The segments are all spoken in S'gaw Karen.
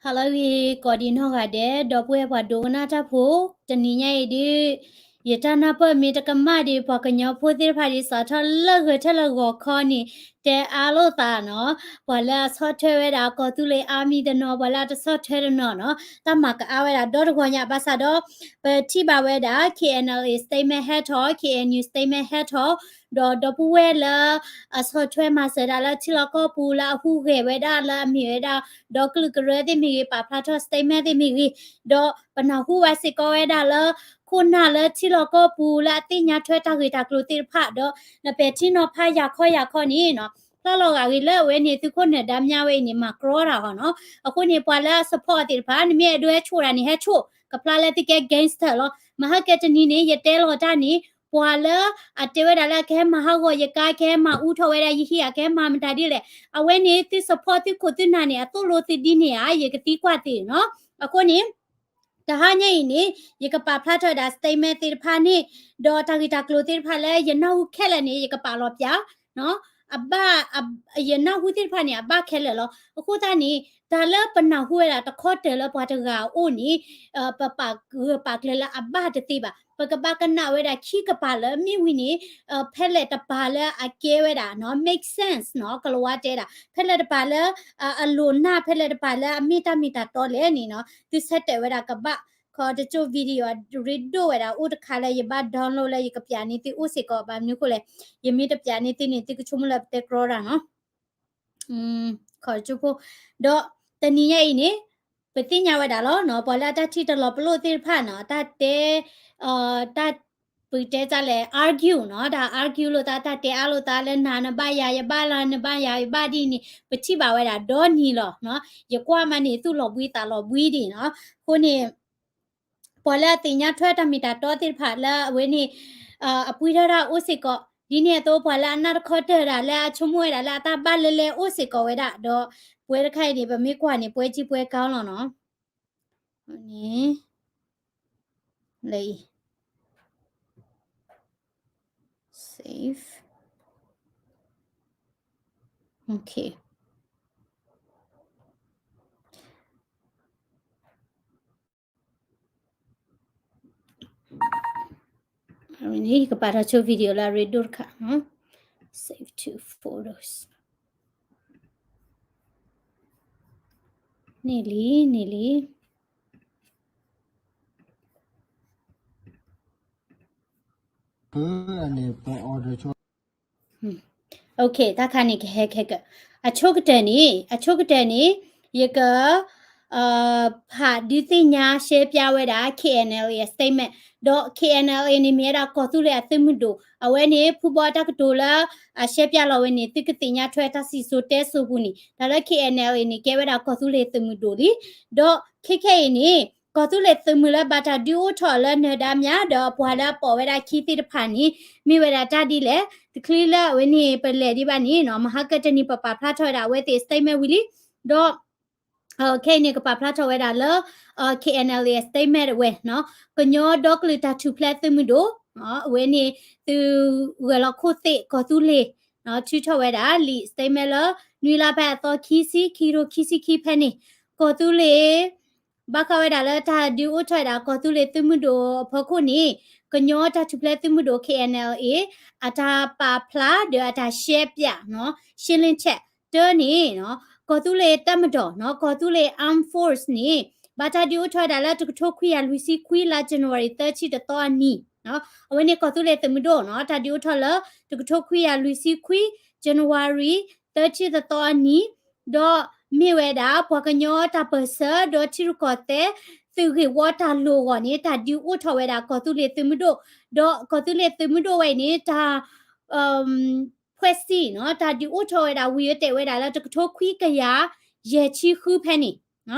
ဟါလၢအဂ့ၤ ကိးဒံးနီၢ်ဂၤဒဲး ဒီပုၢ်ဝဲၢ်ပှၤဒိကနၣ်တၢ်ဖိ, တနံၤညါအံၤဒုး ယတၢ်နၢ်ပၢၢ်မ့ၢ်တကမၣ်ဒီး ပှၤကညီဖိသ့ၣ်တဖၣ်ဒ် စးထီၣ်လၢဂဲၤထၢၣ်လၢဂီၤခီန့ၣ် တဲအါလိာ်သးနီၤ, ပှၤလၢအဆီၣ်ထွဲဝဲဒၣ်ကီၢ်သူလ့ၤအါမံၤတနီၤ ပှၤလၢအတဆီၣ်ထွဲတနီၤနီၤ, တၢ်မၤကအါဝဲဒၣ်ဒီတဂီၤညါ ဘၣ်ဆၣ်ဒီး ပထံၣ်ဘၣ်ဝဲဒၣ် K N L A statement ဟဲထီၣ်, K N U statement ဟဲထီၣ်, ဒီးဒီပုၢ်ဝဲၢ်လၢ အဆီၣ်ထွဲမၤစၢၤဒၣ်လၢထံလီၢ်ကီၢ်ပူၤလၢအဟူးဂဲၤဝဲဒၣ်လၢအမ့ၢ်ဝဲဒၣ် ဒီကလုာ်ကရၢသ့ၣ်မ့ၢ်ဂ့ၤ, ပာ်ဖျါထီၣ် statement သ့ၣ်မ့ၢ်ဂ့ၤ, ဒီးပနၢ်ဟူဘၣ်စ့ၢ်ကီးဝဲဒၣ်လၢ ခိၣ်နၢ်လၢထံလီၢ်ကီၢ်ပူၤလၢအသ့ၣ်ညါထွဲတၢ်ဂ့ၢ်တၢ်ကျိၤသ့ၣ်တဖၣ်ဒီး နပဲာ်ထံနီၤဖးယၤခီယၤခီန့ၣ်နီၤ, ဖျါလီၤဂာ်ဂ့ၤလၢအဝဲန့ၣ် သုးခိၣ်နၢၤဒါမြဝဲအံၤန့ၣ် မၤကြီတၢ်ဃီနီၤ. အဃိန့ၣ် ပှၤလၢအ support သ့ၣ်တဖၣ် နမ့ၢ်အဲၣ်ဒိးဟဲဆိၣ်တၢ်န့ၣ် ဟဲဆိၣ်, ကဖျါလၢသုကဲ gangster လီၤ. မဟါကတနံၤန့ၣ် ယတဲလီၤတၢ်န့ၣ် ပှၤလၢအတဲဝဲဒၣ်လၢအကဟဲမၤဟးဂီၤယကါ, ကဟဲမၤအူထီၣ်ဝဲဒၣ်ယဟံၣ်ဧါ, ကဟဲမၤမတၤဒ်လဲၣ်, အဝဲန့ၣ်သု support သုခိၣ်သုနၢ်န့ၣ် အသိၣ်လိသုဒ်န့ၣ်ဧါ, ယကသံကွၢ်သ့ၣ်နီၤ. အဃိန့ၣ် တဟါညါအံၤန့ၣ် ယကပာ်ဖျါထီၣ်ဝဲဒၣ် statement သ့ၣ်တဖၣ်န့ၣ် ဒီးတၢ်ဂ့ၢ်တၢ်ကျိၤသ့ၣ်တဖၣ်လၢယနၢ်ဟူခဲလၢာ်န့ၣ် ယကပာ်လီၤပၠး အဘၣ်, ယနၢ်ဟူသ့ၣ်တဖၣ်န့ၣ် အဘၣ်ခဲလၢာ်လီၤ. အဃိသတးန့ၣ် တၢ်လၢပနၢ်ဟူဝဲဒၣ်တခီတၢၤလၢပှၤတဂၤအအိၣ်န့ၣ် ပပာ်ဂၢၢ်ပာ်ကျၢၤလၢအဘၣ်တသ့ဘၣ်. ပကဘၣ်ကနၣ်ဝဲဒၣ်ခံကပၤလၢမ့ၢ်ဝံၤန့ၣ် ဖဲလဲၣ်တပၤလၢအကဲဝဲဒၣ်နီၤ make sense နီၤ, ကလၤဝါတဲဒၣ် ဖဲလဲၣ်တပၤလၢ အလိၣ်နၢ်, ဖဲလဲၣ်တပၤလၢအမ့ၢ်တၢ်မ့ၢ်တၢ်တီလဲၣ်န့ၣ်နီၤ, သုဆၢတဲာ်ဝဲဒၣ်ကဘၣ်. ခီတကၠိ video ရ့ဒိၣ်ဝဲဒၣ် အိၣ်တခါလၢယဘၣ် download လၢယကပၠးန့ၢ်သုအိၣ်စ့ၢ်ကီး ဘၣ်မနုၤအဃိလဲၣ်, ယမ့ၢ်တပၠးန့ၢ်သုန့ၣ် သုကဆိကမိၣ်လၢပတဲကြီတၢ်နီၤ. ခီတကၠိဖိ, ဒီးတနံၤညါအံၤန့ၣ် ပသ့ၣ်ညါဝဲဒၣ်လီၤနီၤ, ပှၤလၢအတၢ်ထံၣ်တလီၤပလိာ်သ့ၣ်တဖၣ်နီၤ, တၢ်တဲ တၢ် ပတဲတၢ်လဲၣ် argue နီၤ, တၢ် argue လိာ်သး, တၢ်တဲအါလိာ်သးလၢနၤနဘၣ်ယၤယဘၣ်လၢနဘၣ်ယၤယဘၣ်ဒ်န့ၣ် ပထံၣ်ဘၣ်ဝဲဒၣ်ဒီနံၤလီၤနီၤ. ယကွၢ်မးန့ၣ် သူၣ်လီၤဘှံးသးလီၤဘှံးဒံးနီၤ. အဃိန့ၣ် ပှၤလၢအသ့ၣ်ညါထွဲတၢ်မ့ၢ်တၢ်တီသ့ၣ်တဖၣ်လၢအဝဲန့ၣ် အပှံထီၣ်တၢ်အိၣ်စ့ၢ်ကီး, ဒ်န့ၣ်အသိး ပှၤလၢအနၢ်တခီတၢၤဒၣ်လၢအဆိကမိၣ်ဝဲဒၣ်လၢအတၢ်ဘၣ်လဲၤလဲၤအိၣ်စ့ၢ်ကီးဝဲဒၣ်, ဒီးပဝဲတခါအံၤန့ၣ် ပမ့ၢ်ကွၢ်န့ၣ် ပှဲၤကံပှဲၤကါလီၤနီၤ. န့ၣ် လၢအံၤ save, okay. အဝဲန့ၣ် ယကပာ်ထီၣ်ဆိ video လၢအရ့ဒိၣ်တခါ, save to photos. န့ၣ်လံ, န့ၣ်လံ. Okay, တၢ်ခါန့ၣ်ကဟဲခဲက, အဆိကတၢၢ်န့ၣ်, အဆိကတၢၢ်န့ၣ် ယက ဖးဒုးသ့ၣ်ညါရှဲပၠးဝဲဒၣ် K N L A statement, ဒီး K N L A န့ၣ် မ့ၢ်ဝဲဒၣ်ကီၢ်သူလ့ၤအသုးမုၢ်ဒိၣ်, အဝဲန့ၣ် ဖုဘီတၢ်ကတိၤလၢ အရှဲပၠးလီၤဝဲန့ၣ် သုကသ့ၣ်ညါထွဲတၢ်စံၣ်စိၤတဲစိၤပူၤန့ၣ်, တၢ်လၢ K N L A န့ၣ် ကဲဝဲဒၣ်ကီၢ်သူလ့ၤသုးမုၢ်ဒိၣ်လံ. ဒီးခဲခဲအံၤန့ၣ် ကီၢ်သူလ့ၤသုးမုၢ်လၢဘၣ်တၢ်ဒုးအိၣ်ထီၣ်လၢနၢၤဒါမြ, ဒီးအပှၤလၢအပိာ်ဝဲဒၣ်ခံသ့ၣ်တဖၣ်န့ၣ် မ့ၢ်ဝဲဒၣ်တၢ်ဒ်လဲၣ်, တချုးလၢအဝဲန့ၣ် ပလဲၤဒံးဘၣ်န့ၣ်နီၤ, မဟါကတနံၤ ပပာ်ဖျါထီၣ်ဝဲဒၣ်အဝဲသ့ၣ် statement ဝံၤလံ, ဒီး ခဲအံၤန့ၣ် ကပာ်ဖျါထီၣ်ဝဲဒၣ်လၢ K N L A statement ဝဲနီၤ, ကညီဒီကလုာ်တၢ်ထူၣ်ဖျဲးသုးမုၢ်ဒိၣ်, အဝဲန့ၣ် သုးဂဲၤလီၤခိၣ်သ့ၣ်ကီၢ်သူလ့ၤ ထုးထီၣ်ဝဲဒၣ်လံာ် statement လၢ နွံလါဖဲအသီခံဆံ, ခံကထိခံဆံခံဖဲန့ၣ်, ကီၢ်သူလ့ၤ ဘၣ်ဃးဝဲဒၣ်လၢတၢ်ဒုးအိၣ်ထီၣ်ဝဲဒၣ်ကီၢ်သူလ့ၤသုးမုၢ်ဒိၣ်အဖီခိၣ်န့ၣ်, ကညီတၢ်ထူၣ်ဖျဲးသုးမုၢ်ဒိၣ် K N L A အတၢ်ပာ်ဖျါဒီးအတၢ်ရှဲပၠးနီၤ, ရှင်းလင်းချက် တၢန့ၣ် ကီၢ်သူလ့ၤတပ်မတော်နီၤ, ကီၢ်သူလ့ၤ armed force န့ၣ် ဘၣ်တၢ်ဒုးအိၣ်ထီၣ်ဝဲဒၣ်လၢတကထိခွံကယၤလွံၢ်ဆံခွံလါ January သၢဆံတသီအနံၤ, အဝဲန့ၣ်ကီၢ်သူလ့ၤသုးမုၢ်ဒိၣ်နီၤ, တၢ်ဒုးအိၣ်ထီၣ်လၢတကထိခွံကယၤလွံၢ်ဆံခွံ January သၢဆံတသီအနံၤ, ဒီးမ့ၢ်ဝဲဒၣ် ပှၤကညီတၢ်ပၢၢ်ဆၢ ဒီးထံရူၢ်ကီၢ်သဲး သုးဂ့ၢ်ဝီတၢ်လိၣ်အဂီၢ်န့ၣ် တၢ်ဒုးအိၣ်ထီၣ်ဝဲဒၣ်ကီၢ်သူလ့ၤသုးမုၢ်ဒိၣ်, ဒီးကီၢ်သူလ့ၤသုးမုၢ်ဒိၣ်ဝဲအံၤန့ၣ် တၢ် ဖွဲ့စည်းနီၤ, တၢ်ဒုးအိၣ်ထီၣ်ဝဲဒၣ် ဝံၤအတဲာ်ဝဲဒၣ်လၢတကထိခွံကယၤယဲၢ်ဆံဃုဖဲန့ၣ်,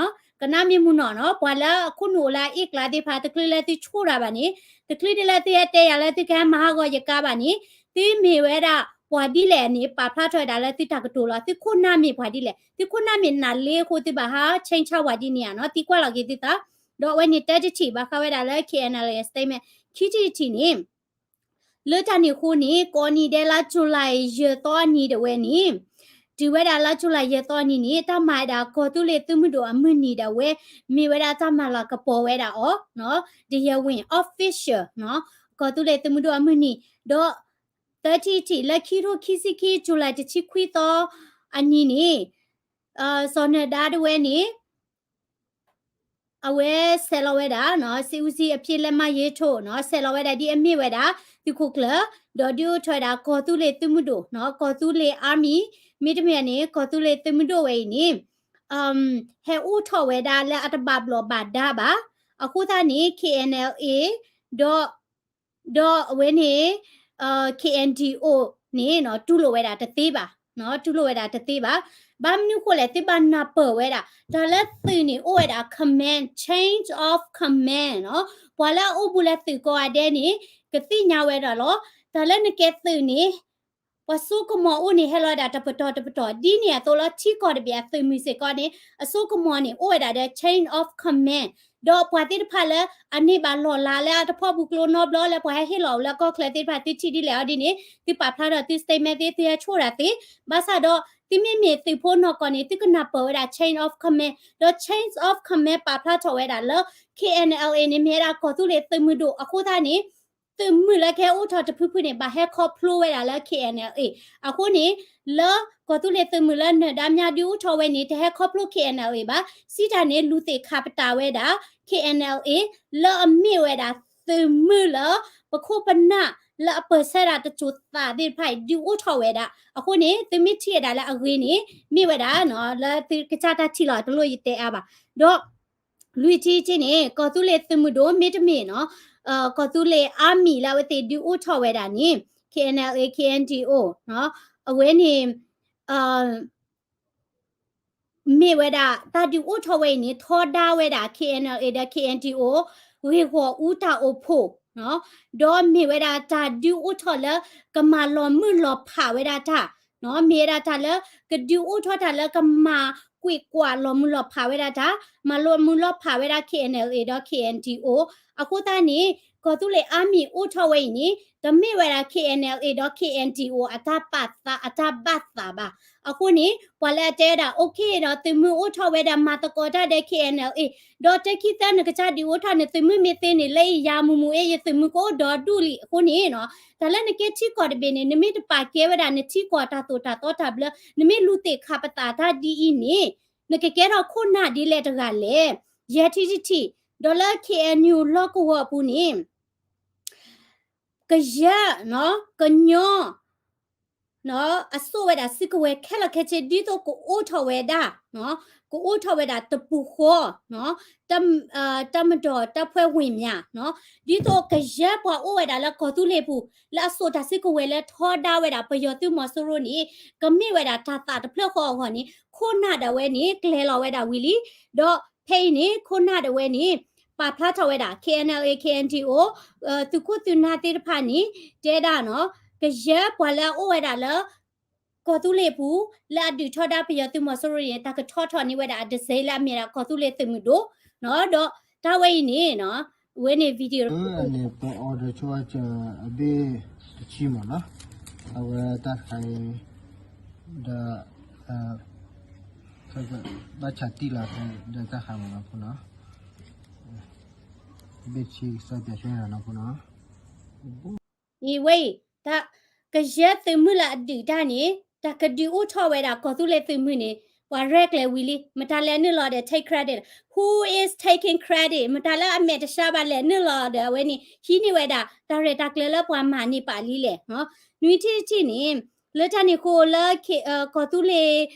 ကနၣ်မ့ၢ်မုာ်နီၢ်နီၤ, ပှၤလၢအခိၣ်နူာ်အိၣ်လၢအအ့ၣ်ကျါသ့ၣ်တဖၣ် တချုးလၢသုဆိၣ်တၢ်ဘၣ်န့ၣ်, တချုးဒ်လၢသုဟဲတဲယၤလၢသုကဟဲမၤဟးဂီၤယကါဘၣ်န့ၣ်, သုမ့ၢ်ဝဲဒၣ်ပှၤဒ်လဲၣ်န့ၣ် ပာ်ဖျါထီၣ်ဝဲဒၣ်လၢသုတၢ်ကတိၤလီၤ. သုခိၣ်နၢ်မ့ၢ်ပှၤဒ်လဲၣ်, သုခိၣ်နၢ်မ့ၢ်နၤလ့အဃိ သုဘၣ်ဟး change ဝဲဒ်န့ၣ်ဧါနီၤ, သံကွၢ်လီၤက့ၤသုသး. ဒီးအဝဲန့ၣ်တၢတထံၣ် ဘၣ်ဃးဝဲဒၣ်လၢ K N L A statement, ခံထံၣ်တထံၣ်န့ၣ် လၢတၢ်န့ၣ်အဃိန့ၣ် ကိးနံၤဒဲးလါ July ယဲၢ်သီအနံၤဒၣ်ဝဲန့ၣ် တုၤဝဲဒၣ်လါကၠူၤလါယဲၢ်သီနံၤန့ၣ် တၢ်မၤဝဲဒၣ်ကီၢ်သူလ့ၤသုးမုၢ်ဒိၣ်အမုၢ်နံၤဒၣ်ဝဲ မ့ၢ်ဝဲဒၣ်တၢ်မၤလၤကပီၤဝဲဒၣ်အီၤ တရားဝင် official ကီၢ်သူလ့ၤသုးမုၢ်ဒိၣ်အမုၢ်နံၤ ဒီး သၢထံၣ်တထံၣ် လၢခံထိခံဆံခံ ကၠူၤလါတဆံခွံသီအနံၤန့ၣ် စီၤနၢၤဒါတဝဲန့ၣ် အဝဲဆဲးလီၤဝဲဒၣ် စစ်ဦးစီးအဖြစ်လက်မှတ်ရေးထိုး ဆဲးလီၤဝဲဒၣ်ဒ်အမ့ၢ်ဝဲဒၣ် သုးခိၣ်ကျၢၢ် ဒီးဒုးအိၣ်ထီၣ်ဝဲဒၣ် ကီၢ်သူလ့ၤသုးမုၢ်ဒိၣ် ကီၢ်သူလ့ၤ army မ့တမ့ၢ်န့ၣ် ကီၢ်သူလ့ၤသုးမုၢ်ဒိၣ်ဝဲအံၤန့ၣ် ဟဲအိၣ်ထီၣ်ဝဲဒၣ်လၢအတဘၣ်ဘျီးဘၣ်ဒါဘၣ်. အဃိသတးန့ၣ် KNLA ဒီး ဒီးအဝဲန့ၣ် KNDO န့ၣ် တူၢ်လိာ်ဝဲဒၣ်တသ့ဘၣ်, တူၢ်လိာ်ဝဲဒၣ်တသ့ဘၣ်. ဘၣ်မနုၤဃိလဲၣ် သုဘၣ်နၢ်ပၢၢ်ဝဲဒၣ် တၢ်လၢသုးန့ၣ် အိၣ်ဝဲဒၣ် command, change of command နီၤ. ပှၤလၢအအိၣ်ဘူးလၢသုးကိးဂၤဒဲးန့ၣ် ကသ့ၣ်ညါဝဲဒၣ်လီၤ. တၢ်လၢနကဲသုးန့ၣ် ပှၤစိကမီၤအိၣ်န့ၣ် ဟဲလီၤဝဲဒၣ်တပတီၢ်တပတီၢ် ဒ်န့ၣ်အသိးလီၤ. ထံကီၢ်တဘ့ၣ်အသုးမုၢ်စ့ၢ်ကီးန့ၣ် အစိကမီၤန့ၣ် အိၣ်ဝဲဒၣ်ဒီး chain of command ဒီးပှၤသ့ၣ်တဖၣ်လၢ အန့ၢ်ဘၣ်လီၢ်လၤလၢအတဖီၣ်ပူၤကျိနီတဘျီ လၢပှၤဟဲဟ့ၣ်လီၤအီၤလၢကီၢ်ချၢသ့ၣ်တဖၣ် သုထံၣ်ဒ်လဲၣ်အီၤဒ်န့ၣ် သုပာ်ဖျါထီၣ်သု statement သ့ သုဟဲဆိၣ်တၢ်သ့. ဘၣ်ဆၣ်ဒီး သုမ့မ့ၢ်သုးဖိနီၢ်ကီၢ်န့ၣ် သုကနၢ်ပၢၢ်ဝဲဒၣ် chain of command ဒီး chain of command ပာ်ဖျါထီၣ်ဝဲဒၣ်လၢ KNLA န့ၣ် မ့ၢ်ဝဲဒၣ်ကီၢ်သူလ့ၤသုးမုၢ်ဒိၣ်အဃိသတးန့ၣ် သုးမုၢ်လၢကဟဲအိၣ်ထီၣ်တဖုဖုန့ၣ် ဘၣ်ဟဲခီဖျိဝဲဒၣ်လၢ KNLA အဃိန့ၣ် လၢကီၢ်သူလ့ၤသုးမုၢ်လၢနၢၤဒါမြဒုးအိၣ်ထီၣ်ဝဲန့ၣ် တဟဲခီဖျိ KNLA ဘၣ်. စံးတၢ်န့ၣ် လူၤသ့ၣ်ခးပတာ်ဝဲဒၣ် KNLA လၢအမ့ၢ်ဝဲဒၣ်သုးမုၢ်လၢ ပခိၣ်ပနၢ်လၢအပၢၢ်ဆၢဒၣ်တစိၤသးသ့ၣ်တဖၣ်အံၤ ဒုးအိၣ်ထီၣ်ဝဲဒၣ်. အဃိန့ၣ် သုမ့ၢ်ထံၣ်ဝဲဒၣ်လၢအဂ့ၤန့ၣ် မ့ၢ်ဝဲဒၣ် လၢသုကစၢ်တၢ်ထံၣ်လီၤ တလိၣ်ယတဲအါဘၣ်. ဒီး လွံၢ်ထံၣ်တထံၣ်န့ၣ် ကီၢ်သူလ့ၤသုးမုၢ်ဒိၣ် မ့တမ့ၢ်နီၤ ကီၢ်သူလ့ၤ army လၢအဝဲသ့ၣ်ဒုးအိၣ်ထီၣ်ဝဲဒၣ်န့ၣ် KNLA KNDO အဝဲန့ၣ် မ့ၢ်ဝဲဒၣ် တၢ်ဒုးအိၣ်ထီၣ်ဝဲအံၤန့ၣ် ထီဒါဝဲဒၣ် KNLA ဒီး KNDO ဂ့ၢ်ဂီၢ်အူတၢ်အိၣ်ဖှိၣ် ဒီးမ့ၢ်ဝဲဒၣ်တၢ်ဒုးအိၣ်ထီၣ်လၢ ကမၤလီၤမုၢ်လီၤဖးဝဲဒၣ်တၢ် မ့ၢ်ဝဲဒၣ်တၢ်လၢ ကဒုးအိၣ်ထီၣ်တၢ်လၢကမၤကွံာ်ကွၢ်လီၤမုၢ်လီၤဖးဝဲဒၣ်တၢ်, မၤလီၤမုၢ်လီၤဖးဝဲဒၣ် KNLA ဒီး KNDO အဃိသတးန့ၣ် ကီၢ်သူလ့ၤ army အိၣ်ထီၣ်ဝဲအံၤန့ၣ် တမ့ၢ်ဝဲဒၣ် KNLA ဒီး KNDO အတၢ်ပာ်သး အတၢ်ဘၣ်သးဘၣ်. အဃိန့ၣ် ပှၤလၢအတဲဝဲဒၣ် okay ဒီးသုးမုၢ်အိၣ်ထီၣ်ဝဲဒၣ် မၤသကိးတၢ်ဒီး KNLA ဒီးတဲခံသၢ နကစၢ်ဒုးအိၣ်ထီၣ်န့ၣ် သုးမုၢ်မ့ၢ်သ့န့ၣ် လၢယၤမူးမူးအ့ ယသုးမုၢ်ကအိၣ်ဒီဒူၣ်လံ. အဃိန့ၣ်နီၤ တၢ်လၢနကဲထံကီၢ်တဘ့ၣ်န့ၣ် နမ့ၢ်တပာ်ကဲဝဲဒၣ်နထံကီၢ်တၢ်သိၣ်တၢ်သီတၢ်ဘျၢ နမ့ၢ်လူၤသ့ၣ်ခးပသးတၢ်ဒ်အံၤန့ၣ် နကကဲထီၣ်ခိၣ်နၢ်ဒ်လဲၣ်တဂၤလဲၣ်. ယဲၢ်ထံၣ်တထံၣ် ဒီးလၢ KNU လီၢ်ကဝီၤအပူၤန့ၣ် ကယဲၢ် ကညီ အစိာ်ဝဲဒၣ်စုကဝဲၤခဲလၢာ်ခဲဆ့ ဒ်သိးကအိၣ်ထီၣ်ဝဲဒၣ် ကအိၣ်ထီၣ်ဝဲဒၣ်တပူၤဃီ တပ်မတော်တပ်ဖွဲ့ဝင်များ ဒ်သိးကယဲၢ်ပှၤအိၣ်ဝဲဒၣ်လၢကီၢ်သူလ့ၤပူၤ လၢအစိာ်တၢ်စုကဝဲၤလၢထီဒါဝဲဒၣ်ပယီၤသုးမီၤစိရိၤန့ၣ် ကမ့ၢ်ဝဲဒၣ်တၢ်သးတဖျၢၣ်ဃီအဂီၢ်န့ၣ် ခိၣ်နၢ်ဒၣ်ဝဲန့ၣ် ကျဲၤလီၤဝဲဒၣ်ဝံၤလံ. ဒီးဖဲအံၤန့ၣ် ခိၣ်နၢ်ဒၣ်ဝဲန့ၣ် ပာ်ဖျါထီၣ်ဝဲဒၣ် KNLA KNDO သုးခိၣ်သုးနၢ်သ့ၣ်တဖၣ်န့ၣ် တဲဒၣ်နီၤ ကယဲၢ်ပှၤလၢအအိၣ်ဝဲဒၣ်လၢ ကီၢ်သူလ့ၤပူၤ လၢအဒုးထီဒါပယီၤသုးမီၤစိရိၤန့ၣ် တၢ်ကထီထီၣ်န့ၢ်ဝဲဒၣ်အတစဲးလၢအမ့ၢ်ဒၣ်ကီၢ်သူလ့ၤသုးမုၢ်ဒိၣ် ဒီးတၢ်ဝဲအံၤန့ၣ် အဝဲန့ၣ် video န့ၣ် ပ order ဆိအစၢၤအဘ့ၣ်တဆံမ့ၢ်နီၤ အဝဲတၢ်တခါအံၤ ဒီး ဘၣ်ဆၣ်တံၢ်လီၤဒီးတၢ်ခါမ့ၢ်နီၤဖိနီၤ ဘ့ၣ်တဆံကစၢ်ပၠးဆှဲနီၤဖိနီၤ အံၤဝဲအံၤ တၢ်ကယဲၢ်သုးမုၢ်လၢအဒုးတၢ်န့ၣ် တၢ်ကဒုးအိၣ်ထီၣ်ဝဲဒၣ်ကီၢ်သူလ့ၤသုးမုၢ်န့ၣ် ပှၤရဲၣ်ကျဲၤဝံၤလံ မတၤလဲၤနုာ်လီၤဒီး take credit, who is taking credit မတၤလၢအမဲာ်တဆှးဘၣ်လဲၤနုာ်လီၤဒီးအဝဲန့ၣ် ဟံးန့ၢ်ဝဲဒၣ် တၢ်ရဲၣ်တၢ်ကျဲၤလၢပှၤမၤန့ၢ်ပာ်လံလဲၣ်. နွံထံၣ်တထံၣ်န့ၣ် လၢတၢ်န့ၣ်အဃိလၢ ကီၢ်သူလ့ၤ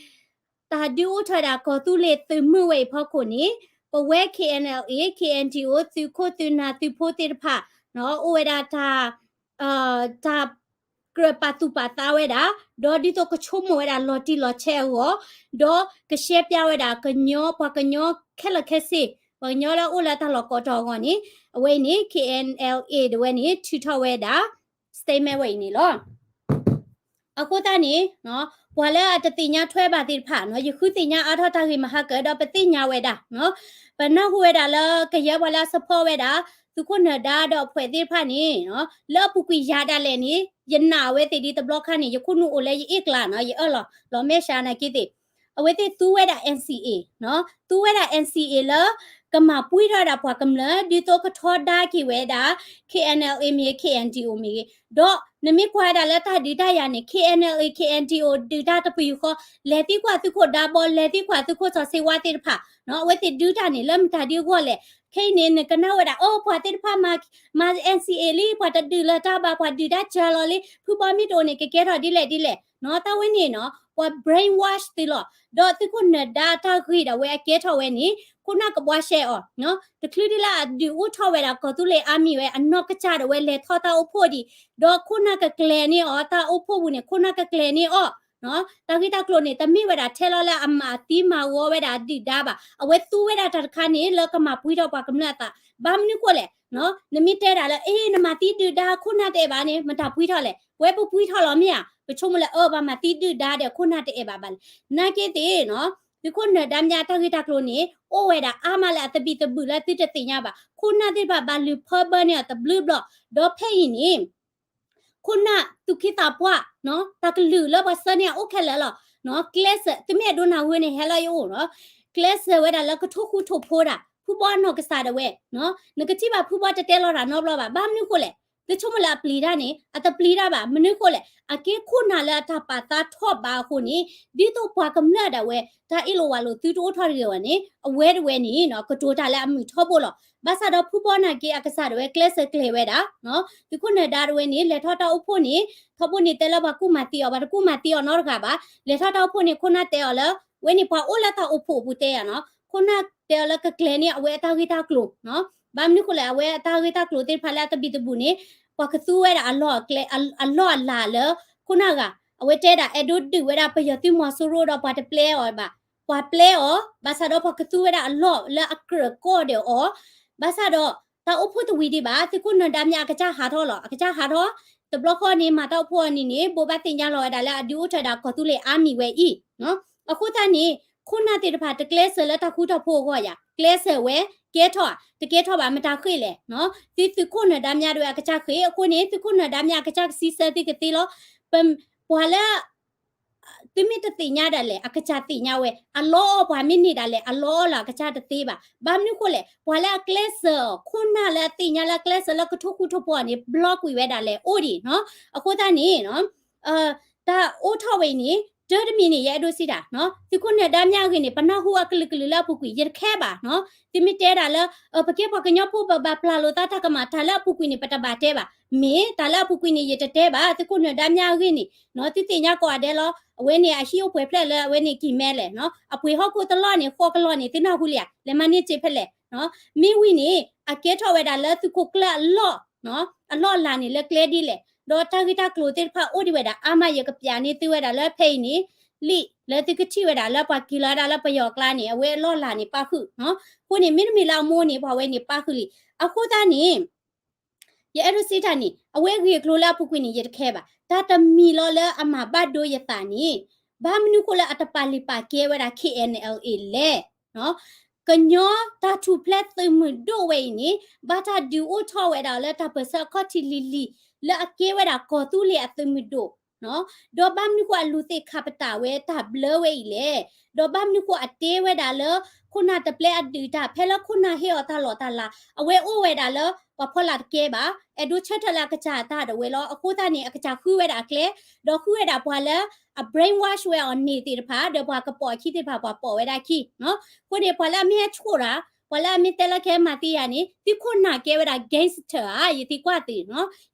တၢ်ဒုးအိၣ်ထီၣ်ဝဲဒၣ်ကီၢ်သူလ့ၤသုးမုၢ်ဝဲအံၤဖီခိၣ်န့ၣ် ပဝဲ KNLA KNDO သုးခိၣ်သုးနၢ်သုးဖိသ့ၣ်တဖၣ် အိၣ်ဝဲဒၣ်တၢ် တၢ်ကြၢးပာ်သူၣ်ပာ်သးဝဲဒၣ် ဒီးဒ်သိးကဆိကမိၣ်ဝဲဒၣ်လီၤတံၢ်လီၤဆဲးအဂီၢ် ဒီးကရှဲပၠးဝဲဒၣ်ကညီ ပှၤကညီခဲလၢာ်ခဲဆ့ ပှၤကညီလၢအအိၣ်လၢတၢ်လီၢ်ကိးတီၤအဂီၢ်န့ၣ် အဝဲအံၤန့ၣ် KNLA ဒၣ်ဝဲန့ၣ် ထုးထီၣ်ဝဲဒၣ် statement ဝဲအံၤန့ၣ်လီၤ. အဃိသတးန့ၣ် ပှၤလၢအတသ့ၣ်ညါထွဲဘၣ်သ့ၣ်တဖၣ် ယဃုသ့ၣ်ညါအါထီၣ်တၢ်ဂ့ၢ်မဟါကၢ ဒီးပသ့ၣ်ညါဝဲဒၣ် ပနၢ်ဟူဝဲဒၣ်လၢကယဲၢ်ပှၤလၢအ support ဝဲဒၣ် သုးခိၣ်နၢၤဒါဒီးအဖှဲးသ့ၣ်တဖၣ်န့ၣ် လၢအပူၤကွံာ်ယၤဒၣ်လဲာ်န့ၣ် ယနာ်အဝဲသ့ၣ်ဒ်တဘျီခါန့ၣ် ယခိၣ်နူာ်အိၣ်လၢယအ့ၣ်ကျါနီၤ ယအၢၣ်လီၤ လီၤမဲာ်ဆှးနာ်က့သ့ၣ် အဝဲသ့ၣ်သူဝဲဒၣ် NCA သူဝဲဒၣ် NCA လၢ ကမၤပှံထီၣ်ဝဲဒၣ်ပှၤကမျၢၢ် ဒ်သိးကထီဒါက့ၤဝဲဒၣ် KNLA မ့ၢ်ဂ့ၤ KNDO မ့ၢ်ဂ့ၤ, ဒီးနမ့ၢ်ကွၢ်ဝဲဒၣ်လၢတၢ်ဒုးတၢ်ယၤန့ၣ် KNLA KNDO ဒုးတၢ်တပယူာ်ဃီ, လဲၤသံကွၢ်သုးခိၣ်ဒါဘီ လဲၤသံကွၢ်သုးခိၣ်စီၤစ့ဝါသ့ၣ်တဖၣ်, အဝဲသ့ၣ်ဒုးတၢ်န့ၣ် လၢမတၤဒ်အဂီၢ်လဲၣ်. ခဲအံၤန့ၣ် နကနၣ်ဝဲဒၣ် အိ ပှၤသ့ၣ်တဖၣ်မၤ မၤ NCA လံ ပှၤတဒုးလၢၤတၢ်ဘၣ် ပှၤဒုးတၢ်စှၤလီၤလံ ဖုဘီမ့ၢ်တအိၣ်န့ၣ် ကကဲထီၣ်ဒ်လဲၣ်ဒ်လဲၣ်နီၤ တၢ်ဝဲန့ၣ်နီၤ ပှၤ brainwash သုလီၤ. ဒီးသုးခိၣ်နၢၤဒါတၢ်ဂ့ၢ်ဒၣ်ဝဲအကဲထီၣ်ဝဲန့ၣ် ခိၣ်နၢ်ကဘှါရှဲအီၤ, တချုးဒ်လၢအဒုးအိၣ်ထီၣ်ဝဲဒၣ်ကီၢ်သူလ့ၤ army ဝဲ အနီၢ်ကစၢ်ဒၣ်ဝဲလဲၤထီၣ်တၢ်အိၣ်ဖှိၣ်ဒံး, ဒီးခိၣ်နၢ်ကကျဲၤန့ၢ်အီၤ တၢ်အိၣ်ဖှိၣ်ပူၤန့ၣ် ခိၣ်နၢ်ကကျဲၤန့ၢ်အီၤ တၢ်ဂ့ၢ်တၢ်ကျိၤန့ၣ် တမ့ၢ်ဝဲဒၣ်ထဲလီၤလၢအမၤသံမၤဂီၤဝဲဒၣ်အဒုၣ်ဒါဘၣ်. အဝဲသူဝဲဒၣ်တၢ်တခါန့ၣ် လၢကမၤပှံထီၣ်ပှၤကမျၢၢ်အသး. ဘၣ်မနုၤဃိလဲၣ်, နမ့ၢ်တဲဒၣ်လၢ အ့ နမၤသံဒုၣ်ဒါခိၣ်နၢ်တအဲၣ်ဘၣ်န့ၣ် မတၤပှံထီၣ်လဲၣ်. ပဝဲပပှံထီၣ်လီၤမ့ၢ်ဧါ. ပဆိကမိၣ်လၢ အၢ ပှၤမၤသံဒုၣ်ဒါဒီးခိၣ်နၢ်တအဲၣ်ဘၣ်ဘၣ်လဲၣ်. နာ်က့သ့ၣ်နီၤ သုးခိၣ်နၢၤဒါမ့ၢ်အတၢ်ဂ့ၢ်တၢ်ကျိၤန့ၣ် အိၣ်ဝဲဒၣ်အါမးလၢအသဘံၣ်သဘုၣ်လၢသုတသ့ၣ်ညါဘၣ်. ခိၣ်နၢ်သ့ၣ်တဖၣ်ဘၣ်လုၢ်ဖၢဘၢန့ၢ်အီၤတဘျုးဘျီ, ဒီးဖဲအံၤန့ၣ် ခိၣ်နၢ်သူၣ်က့သးပှၢ် တၢ်ကလုၢ်လၢပှၤဆှၢန့ၢ်အအိၣ်ခဲလၢာ်လီၤ. ကျဲးစၢး သုမ့ၢ်အဲၣ်ဒိးနၢ်ဟူန့ၣ် ဟဲလီၤယအိၣ်နီၤ. ကျဲးစၢးဝဲဒၣ်လၢကထိၣ်ဃူထိၣ်ဖိးဒၣ် ဖုဘီနီၢ်ကစၢ်ဒၣ်ဝဲ, နကထံၣ်ဘၣ်ဖုဘီတတဲလီၤတၢ်နီတဘျီဘၣ်. ဘၣ်မနုၤဃိလဲၣ်. သုဆိကမိၣ်လၢအပျံၤတၢ်န့ၣ် အတပျံၤတၢ်ဘၣ်. မနုၤဃိလဲၣ်. အကဲခိၣ်နၢ်လၢအတၢ်ပာ်သးထီၣ်ဘးအဃိန့ၣ် ဒ်သိးပှၤကမျၢၢ်ဒၣ်ဝဲ တၢ်အ့ၣ်လိာ်ဝးလိာ်သုတအိၣ်ထီၣ်တဂ့ၤဝဲန့ၣ် အဝဲတဝဲန့ၣ် ကတိၤတၢ်လၢအမုာ်ထီဘိလီၤ. ဘၣ်ဆၣ်ဒီးဖုဘီနာ်က့အကစၢ်ဒၣ်ဝဲကျဲးစၢးကျဲၤဝဲဒၣ် သုးခိၣ်နၢၤဒါတဝဲန့ၣ် လဲၤထီၣ်တၢ်အိၣ်ဖှိၣ်န့ၣ် ထီဘိန့ၣ်တဲလၢပှၤကူၣ်မၤသံအီၤ ပှၤတကူၣ်မၤသံအီၤနီတဂၤဘၣ်. လဲၤထီၣ်တၢ်အိၣ်ဖှိၣ်န့ၣ် ခိၣ်နၢ်တဲအီၤလၢ ဝဲန့ၣ်ပှၤအိၣ်လၢတၢ်အိၣ်ဖှိၣ်အပူၤတဲယၤနီၤ ခိၣ်နၢ်တဲအီၤလၢကကျဲၤန့ၢ်အဝဲအတၢ်ဂ့ၢ်တၢ်ကျိၤ ဘၣ်မနုၤဃိလဲၣ် အဝဲအတၢ်ဂ့ၢ်တၢ်ကျိၤသ့ၣ်တဖၣ်လၢအသဘံၣ်သဘုၣ်န့ၣ် ပှၤကသူဝဲဒၣ်အလီၢ်အလၤလၢ ခိၣ်နၢ်ဂၤ အဝဲတဲဒၣ်အဲၣ်ဒိးဒုးဝဲဒၣ်ပယီၤသုးမီၤစိရိၤဒီးပှၤတပျဲအီၤဘၣ်. ပှၤပျဲအီၤ ဘၣ်ဆၣ်ဒီးပှၤကသူဝဲဒၣ်အလီၢ်လၢအကြၢးကီၢ်ဒီးအီၤ ဘၣ်ဆၣ်ဒီး တၢ်အိၣ်ဖှိၣ်တဝံၤဒံးဘၣ် သုးခိၣ်နၢၤဒါမ့ၢ်အကစၢ်ဟးထီၣ်လီၤ အကစၢ်ဟးထီၣ် တဘျီဃီန့ၣ် မၤတၢ်အိၣ်ဖှိၣ်အီၤန့ၣ်န့ၣ် ဘိးဘၣ်သ့ၣ်ညါလီၤဝဲဒၣ်လၢအဒုးအိၣ်ထီၣ်ဝဲဒၣ်ကီၢ်သူလ့ၤ army ဝဲအံၤ အဃိသတးန့ၣ် ခိၣ်နၢ်သ့ၣ်တဖၣ်တကျဲးစၢးလၢတၢ်ဃူတၢ်ဖိးအဂီၢ်ယၤ ကျဲးစၢးဝဲ ကဲထီၣ်ဧါ တကဲထီၣ်ဘၣ်မတၤဃ့ၢ်လဲၣ် သုသုးခိၣ်နၢၤဒါမ့ၢ်ဒၣ်ဝဲအကစၢ်ဃ့ၢ် အဃိန့ၣ် သုးခိၣ်နၢၤဒါမ့ၢ်အကစၢ်ကစံးဆၢသုကသ့လီၤ ပှၤလၢ သုမ့ၢ်တသ့ၣ်ညါဒၣ်လဲာ် အကစၢ်သ့ၣ်ညါဝဲ အလီအီၣ်ပှၤမ့ၢ်န့ၢ်ဒၣ်လဲာ် အလီအီၣ်လၢအကစၢ်တသ့ဘၣ်. ဘၣ်မနုၤဃိလဲၣ် ပှၤလၢအကျဲးစၢးအီၤ ခိၣ်နၢ်လၢအသ့ၣ်ညါလၢအကျဲးစၢးလၢကထိၣ်ဃူထိၣ်ဖိးအီၤန့ၣ် ဘျီကွံာ်ဝဲဒၣ်လဲာ်အိၣ်ဒံးနီၤ. အဃိသတးန့ၣ် တၢ်အိၣ်ထီၣ်ဝဲအံၤန့ၣ် တၢ်တမံၤန့ၣ် ယအဲၣ်ဒိးစံးတၢ် သုးခိၣ်နၢၤဒါမ့ၢ်အဂ့ၢ်န့ၣ် ပနၢ်ဟူအကလုာ်ကလုာ်လၢအပူၤကွံာ် ယတခဲဘၣ်နီၤ. သုမ့ၢ်တဲဒၣ်လၢ ပကဲပှၤကညီဖိပဘၣ်ပျၢ်လိာ်သးတၢ်ကမၣ် တၢ်လၢအပူၤကွံာ်န့ၣ် ပတဘၣ်တဲဘၣ်. မ့ၢ်တၢ်လၢအပူၤကွံာ်န့ၣ် ယတတဲဘၣ် သုးခိၣ်နၢၤဒါမ့ၢ်အဂ့ၢ်န့ၣ်နီၤ သုသ့ၣ်ညါကိးဂၤဒဲးလီၤ. အဝဲန့ၣ်အဟံၣ်အိၣ်ပှဲၤဖျၢၣ်လၢအဝဲန့ၣ်ကံၢ်မဲလဲၣ်နီၤ အပှ့ၤဟီၣ်ခိၣ်တလီၢ်န့ၣ် ဃီကလီၢ်န့ၣ် သုနၢ်ဟူလံဧါ လဲၤမၤန့ၢ်စ့ဖဲလဲၣ် မ့ၢ်ဝံၤန့ၣ် အကဲထီၣ်ဝဲဒၣ်လၢသုးခိၣ်ကျၢၢ်အလီၢ် အလီၢ်အလၤန့ၣ်လၢကျဲဒ်လဲၣ် ဒီးတၢ်ဂ့ၢ်တၢ်ကျိၤသ့ၣ်တဖၣ်အိၣ်ဒံးဝဲဒၣ် အါမးယကပျးန့ၢ်သုဝဲဒၣ်လၢဖဲအံၤန့ၣ် လံာ်လၢသုကထံၣ်ဝဲဒၣ်လၢပှၤက့ၤလီၤဝဲဒၣ်လၢပယီၤအကျါန့ၣ် အဝဲအလီၢ်အလၤန့ၣ်ပာ်ဃုာ် အဃိန့ၣ် မ့တမ့ၢ်လၢအမိၢ်န့ၣ် ပှၤဝဲန့ၣ်ပာ်ဃုာ်လံ. အဃိသတးန့ၣ် ယအဲၣ်ဒိးစံးတၢ်န့ၣ် အဝဲအဂ့ၢ်အကျိၤလၢအပူၤကွံာ်န့ၣ် ယတခဲဘၣ်. တၢ်တမံၤလီၤလၢအမၤဘၣ်ဒိယသးန့ၣ် ဘၣ်မနုၤဃိလၢအတပာ်လုၢ်ပာ်ကဲဝဲဒၣ် KNLA လဲၣ်. ကညီတၢ်ထူၣ်ဖျဲးသုးမုၢ်ဒိၣ်ဝဲအံၤန့ၣ် ဘၣ်တၢ်ဒုးအိၣ်ထီၣ်ဝဲဒၣ်လၢတၢ်ပၢၢ်ဆၢအခီၣ်ထံးလံၤလံၤ လၢအကဲဝဲဒၣ်ကီၢ်သူလ့ၤအသုးမုၢ်ဒိၣ် ဒီးဘၣ်မနုၤဃိအလူၤသ့ၣ်ခါပတာ်ဝဲတၢ်ဘျၢဝဲအံၤလဲၣ်. ဒီးဘၣ်မနုၤဃိအတဲဝဲဒၣ်လၢ ခိၣ်နၢ်တပျဲအဒုးတၢ် ဖဲလၢခိၣ်နၢ်ဟ့ၣ်အီၤတၢ်လီၢ်တၢ်လၤ အဝဲအိၣ်ဝဲဒၣ်လၢ ပှၤဖီလာ်တကဲဘၣ် အဲၣ်ဒိးဆၢထၢၣ်လၢအကစၢ်အတၢ်ဒၣ်ဝဲလီၤ. အဃိသတးန့ၣ် အကစၢ်ဃုဝဲဒၣ်အကျဲ ဒီးဃုဝဲဒၣ်ပှၤလၢ အ brainwash ဝဲအီၤန့ၢ်သ့ၣ်တဖၣ် ဒီးပှၤကပိာ်အခံသ့ၣ်တဖၣ် ပှၤပိာ်ဝဲဒၣ်ခံ အဃိန့ၣ် ပှၤလၢအမ့ၢ်ဟဲဆိၣ်တၢ် ပှၤလၢအမ့ၢ်တဲလၢကဟဲမၤသံယၤန့ၣ် သုခိၣ်နၢ်ကဲဝဲဒၣ် gangster ဧါ ယသံကွၢ်သ့ၣ်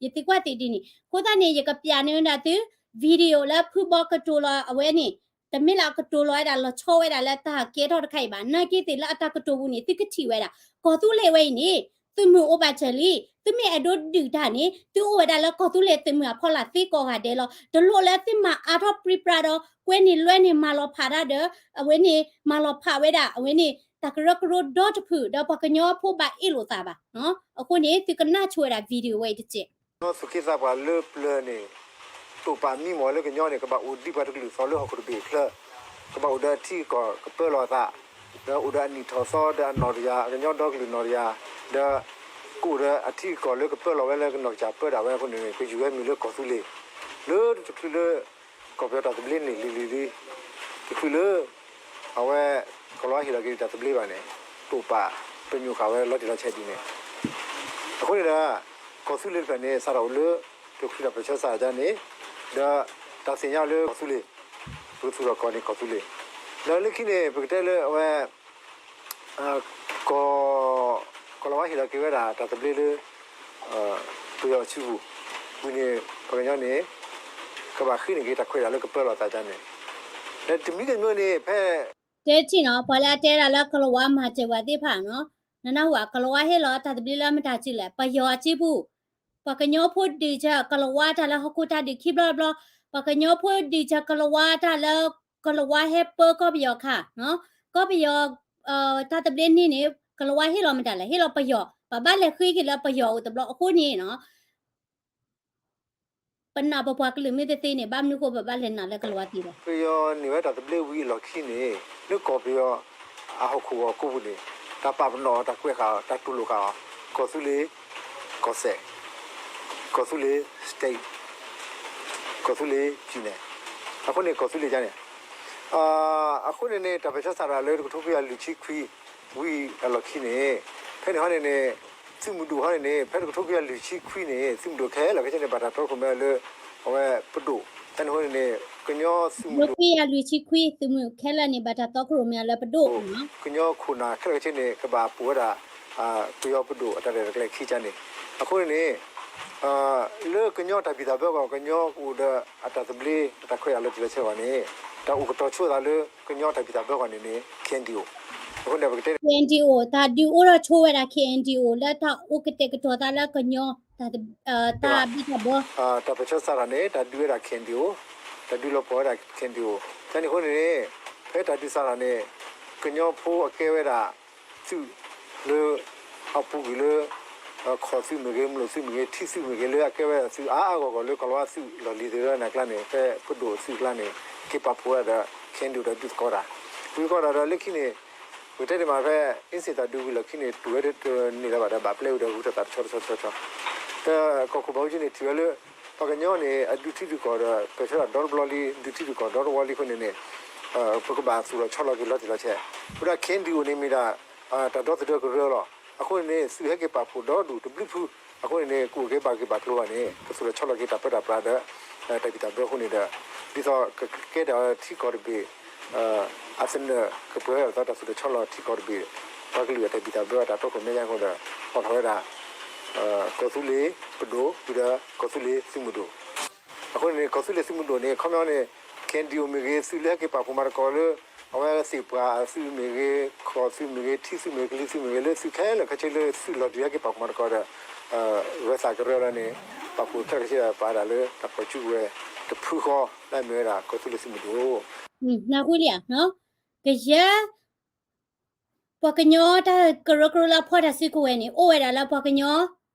ယသံကွၢ်သ့ၣ်ဒ်န့ၣ် အဃိသတးန့ၣ် ယကပျးန့ၢ်ဝဲဒၣ်သု video လၢဖုဘီကတိၤလီၤအဝဲန့ၣ် တမ့ၢ်လၢအကတိၤလီၤဝဲဒၣ်လီၤဆီဝဲဒၣ်လၢတၢ်ကဲထီၣ်တခါအံၤဘၣ်. နာ်က့သ့ၣ်လၢအတၢ်ကတိၤပူၤန့ၣ် သုကထံၣ်ဝဲဒၣ် ကီၢ်သူလ့ၤဝဲအံၤန့ၣ် သုးမုၢ်အိၣ်ဘၣ်စၢၤလံ. သုမ့ၢ်အဲၣ်ဒိးဒုးတၢ်န့ၣ် သုအိၣ်ဝဲဒၣ်လၢကီၢ်သူလ့ၤသုးမုၢ်အဖီလာ်သ့ကိးဂၤဒဲးလီၤ. တလိၣ်လၢသုမၤအါထီၣ်ပြံပြါဒီး ကွဲန့ၢ်လွဲန့ၢ်မၤလီၤဖးတၢ်ဒီး အဝဲန့ၣ် မၤလီၤဖးဝဲဒၣ် အဝဲန့ၣ် တၢ်ကရၢကရိဒီတဖု ဒီးပှၤကညီဖိဘၣ်အ့ၣ်လိာ်သးဘၣ်. အဃိန့ၣ် သုကနၢ်ဆိဝဲဒၣ် video ဝဲအံၤတစဲး သုးက့သးပှၢ်လၢပျၢၤန့ၣ် တိာ်ပာ်မံမီၢ်လၢကညီန့ၣ် ကဘၣ်အိၣ်ဒ်ပှၤတကလုာ်သီလၢဟီၣ်ခိၣ်တဘ့ၣ်အချၢ, ကဘၣ်အိၣ်ဒီးအထံအကီၢ်ကပၢလီၤအသး, ဒီးအိၣ်ဒီးအနံၣ်ထီၣ်သီဒီးအနီၢ်တယၤ ကညီဒီကလုာ်နီၢ်တယၤ, ဒီး ကအိၣ်ဒီးအထံအကီၢ်လၢကပၢလီၤဝဲလၢကနီၢ်ကစၢ်ပၢတၢ်ဝဲအဃိန့ၣ် ကယူၤဝဲမံၤလၢကီၢ်သူလ့ၤ လၢတချုးလၢ ကီၢ်ပယီၤတၢ်သဘျ့န့ၣ်လံၤလံၤလံၤ တချုးလၢ အဝဲ ကီၢ်လီၤဝါဟ့ၣ်လီၤက့ၤတၢ်သဘျ့ဘၣ်န့ၣ် တိာ်ပာ်ပညိၣ်ဃာ်ဝဲလီၤတံၢ်လီၤဆဲးဒ်န့ၣ် အဃိန့ၣ်ဒီး ကီၢ်သူလ့ၤတဖျၢၣ်န့ၣ် စးထီၣ်အိၣ်လၢ တချုးတၢ်ပၢဆှၢစးဒ်န့ၣ် ဒီးတၢ်သ့ၣ်ညါလၢကီၢ်သူလ့ၤ ပကသူၣ်ထီၣ်ကီၢ်န့ၣ်ကီၢ်သူလ့ၤ ဒီးလၢခံန့ၣ် ပကတဲလၢအဝဲ ကီၢ် ကီၢ်လီၤဝါဟ့ၣ်လီၤက့ၤဝဲဒၣ်တၢ်သဘျ့လၢ ပယီၤအစုပူၤ ဝံၤန့ၣ် ပှၤကညီန့ၣ် ကဘၣ်ဃ့န့ၢ်က့ၤတၢ်ခွဲးတၢ်ယာ်လၢကပၢလီၤသးဒ်န့ၣ် ဒီးတမံၤတမံၤန့ၣ် ဖဲ တဲထံၣ်နီၤ ပှၤလၢအတဲဒၣ်လၢကီၢ်လီၤဝါမၤစၢၤပှၤသ့ၣ်တဖၣ်နီၤ နနၢ်ဟူဧါ ကီၢ်လီၤဝါဟ့ၣ်လီၤတၢ်သဘျ့လၢမတၤစုလဲၣ် ပယီၤအစုပူၤ ပှၤကညီဖိဒုးစၢၤ ကီၢ်လီၤဝါတၢ်လၢဟီၣ်ခိၣ်တၢ်ဒုးခံဘျီတဘျီ, ပှၤကညီဖိဒုးစၢၤကီၢ်လီၤဝါတၢ်လၢ ကီၢ်လီၤဝါဟဲပၢကီၢ်ပယီၤခါ, ကီၢ်ပယီၤ တၢ်သဘျ့န့ၣ်န့ၣ် ကီၢ်လီၤဝါဟ့ၣ်လီၤမတၤလဲၣ်, ဟ့ၣ်လီၤပယီၤ, ပဘၣ်လဲၤဃ့က့ၤလၢပယီၤအိၣ်တဘျီအဃိန့ၣ် ပနာ်ပပှၤကလုာ်မ့ၢ်တသ့န့ၣ် ဘၣ်မနုၤဃိပဘၣ်လဲၤနာ်လၢကီၢ်လီၤဝါသ့လဲၣ်. ပယီၤန့ၢ်ဝဲတၢ်သဘျ့ဝံၤအလီၢ်ခံန့ၣ် လၢကီၢ်ပယီၤအဟီၣ်ခိၣ်ဂီၤကိးပူၤန့ၣ် တၢ်ပာ်ပနီၣ်အီၤ တၢ်ကွဲးဃာ်အီၤ တၢ်တူၢ်လိာ်ဃာ်အီၤ ကီၢ်သူလ့ၤ ကီၢ်စဲၣ်, ကီၢ်သူလ့ၤ state, ကီၢ်သူလ့ၤ ပြည်နယ်, အဃိန့ၣ် ကီၢ်သူလ့ၤန့ၣ် အဃိန့ၣ်န့ၣ် တၢ်ပၢဆှၢစးထီၣ်လၢတကထိခွံကယၤလွံၢ်ဆံခွံ ဝံၤအလီၢ်ခံန့ၣ် ဖဲန့ၣ်ဟီန့ၣ်န့ၣ် သုးမုၢ်ဒိၣ်ဟီန့ၣ်န့ၣ် ဖဲတကထိခွံကယၤလွံၢ်ဆံခွံန့ၣ် သုးမုၢ်ဒိၣ်ခဲလၢာ်ခဲဆ့န့ၣ် ဘၣ်တၢ်တီခိၣ်မဲလၢ အဝဲပဒိၣ်, ဖဲန့ၣ်ဟီန့ၣ်န့ၣ် ကညီသုးမုၢ်ဒိၣ် ခွံကယၤလွံၢ်ဆံခွံ သုးမုၢ်ခဲလၢာ်န့ၣ် ဘၣ်တၢ်တီခိၣ်ရိၣ်မဲအီၤလၢပဒိၣ်, ကညီခိၣ်နၢ်ခဲလၢာ်ခဲဆ့န့ၣ် ကဘၣ်ပိာ်ဝဲဒၣ် ပယီၤပဒိၣ်အတၢ်ရဲၣ်တၢ်ကျဲၤခံကါန့ၣ်, အဃိန့ၣ်န့ၣ် လၢကညီတၢ်ဘံၣ်တၢ်ဘၢအဂီၢ် ကညီကအိၣ်ဒီးအတၢ်သဘျ့ အတၢ်ခွဲးတၢ်ယာ်လီၤတံၢ်လီၤဆဲးအဂီၢ်န့ၣ် တၢ်အိၣ်ကတီၤဆိသးလၢကညီတၢ်ဘံၣ်တၢ်ဘၢအဂီၢ်န့ၣ်န့ၣ် KNDO, အဃိန့ၣ် ပကတဲ KNDO တၢ်ဒုးအိၣ်ထီၣ်ဆိဝဲဒၣ် KNDO လၢတၢ်အိၣ်ကတဲာ်ကတီၤသးလၢကညီ တၢ်ဘံၣ်တၢ်ဘၢ တၢ်ပၢဆှၢစးထီၣ်န့ၣ် တၢ်ဒုးဝဲဒၣ် KNDO, တၢ်ဒုးလီၤပှီၢ်ဝဲဒၣ် KNDO, ဖဲန့ၣ်အဃိန့ၣ်န့ၣ် ဖဲတၢ်ဒုးစးထီၣ်န့ၣ် ကညီဖိအကဲဝဲဒၣ် သုးလၢ အပူၤကွံာ်လၢ ခီၣ်သုးမ့ၢ်ဂ့ၤ မလိၣ်သုးမ့ၢ်ဂ့ၤ ထံသုးမ့ၢ်ဂ့ၤ လၢအကဲဝဲဒၣ်သုးအါအါဂီၢ်ဂီၢ်လၢ ကီၢ်လီၤဝါသုးလီၢ်လံၤသ့ၣ်တဖၣ်န့ၣ် ကျါန့ၣ် ဖဲပဒိၣ်သုးကျါန့ၣ် က့ၤပာ်ဖှိၣ်ဝဲဒၣ်ဒီး KNDO ဒီးဒုးသကိးတၢ်, ဒုးသကိးတၢ်ဒီးလၢခံန့ၣ် ပကတဲန့ၣ်မးဖဲ အ့စ့ၣ်တၢ်ဒုးဝံၤလီၢ်ခံန့ၣ် တူၢ်ဝဲတန့ၢ်လၢၤဘၣ်ဒီး ဘၣ်ပျဲဝံၤဒီးဂုၤထီၣ်သးတဆီတဆီတဆီတဆီ, ဒီးကီၢ်ခိၣ်ဘၣ်အူကၠံန့ၣ် ထံၣ်ဝဲလၢ ပှၤကညီန့ၣ် အဒုးထံဒုးကီၢ်ဒီး ပၢၢ်ဆၢတၢ်ဒီတဘျီလံ ဒုးထံဒုးကီၢ်ဒီတဝီလံအဃိန့ၣ်န့ၣ် ပကဘၣ်သူၣ်ထီၣ်ဆီလီၤက့ၤလီၤတံၢ်လီၤဆဲး, ဝဲဒၣ် KNDO န့ၣ်မ့ၢ်ဒၣ် တၢ်ဒီသဒၢကရၢလီၤ. အဃိန့ၣ်န့ၣ် သုးဟဲက့ၤပာ်ဖှိၣ်ဒီဒူၣ်တဘျုးဖု အဃိန့ၣ်န့ၣ် ကအိၣ်က့ၤဘၣ်ဂ့ၢ်ဘၣ်ကျိၤဘၣ်န့ၣ် ကသူၣ်ထီၣ်ဆီလီၤက့ၤတၢ်ပၢတၢ်ပြးဒီး တၢ်ဘံၣ်တၢ်ဘၢအဃိန့ၣ်ဒီး ဒ်သိးကကဲထီၣ်ထံကီၢ်တဘ့ၣ် အသနၢၣ်ကပှဲၤဒီးတၢ်သူၣ်ထီၣ်ဆီလီၤထံကီၢ်တဘ့ၣ် ပှၤကလုာ်အတၢ်ဘံၣ်တၢ်ဘၢအတၢ်တီခိၣ်မဲာ်ညါအဃိဒီး အိၣ်ထီၣ်ဝဲဒၣ် ကီၢ်သူလ့ၤပဒိၣ် ဝံၤဒီးကီၢ်သူလ့ၤသုးမုၢ်ဒိၣ် အဃိန့ၣ်န့ၣ် ကီၢ်သူလ့ၤသုးမုၢ်ဒိၣ်န့ၣ် ခီပညီန့ၣ် KNDO မ့ၢ်ဂ့ၤ သုးလၢဟဲက့ၤပာ်ဖှိၣ်မၤသကိးလၢ အဝဲသ့ၣ်ပှၢ်အသုးမ့ၢ်ဂ့ၤ ခီၣ်သုးမ့ၢ်ဂ့ၤ ထံသုးမ့ၢ်ဂ့ၤ ကလံၤသုးမ့ၢ်ဂ့ၤ လၢသုးခဲလၢာ်ခဲဆ့လၢသုးလီၤဒုးဟဲက့ၤပာ်ဖှိၣ်မၤသကိးဒီး ဂၢၤသးကရၢလီၤန့ၣ် ပာ်ဖှိၣ်ခဲလၢာ်ခဲဆ့ဒီး ပာ်ဒၣ်လၢတၢ်ဖီၣ်စုကဝဲၤတဖုဃီ လၢအမ့ၢ်ဝဲဒၣ် ကီၢ်သူလ့ၤသုးမုၢ်ဒိၣ် နၢ်ဟူလံဧါ, ကယဲၢ် ပှၤကညီတၢ်ကရၢကရိလၢအဖီၣ်တၢ်စုကဝဲၤန့ၣ် အိၣ်ဝဲဒၣ်လၢပှၤကညီ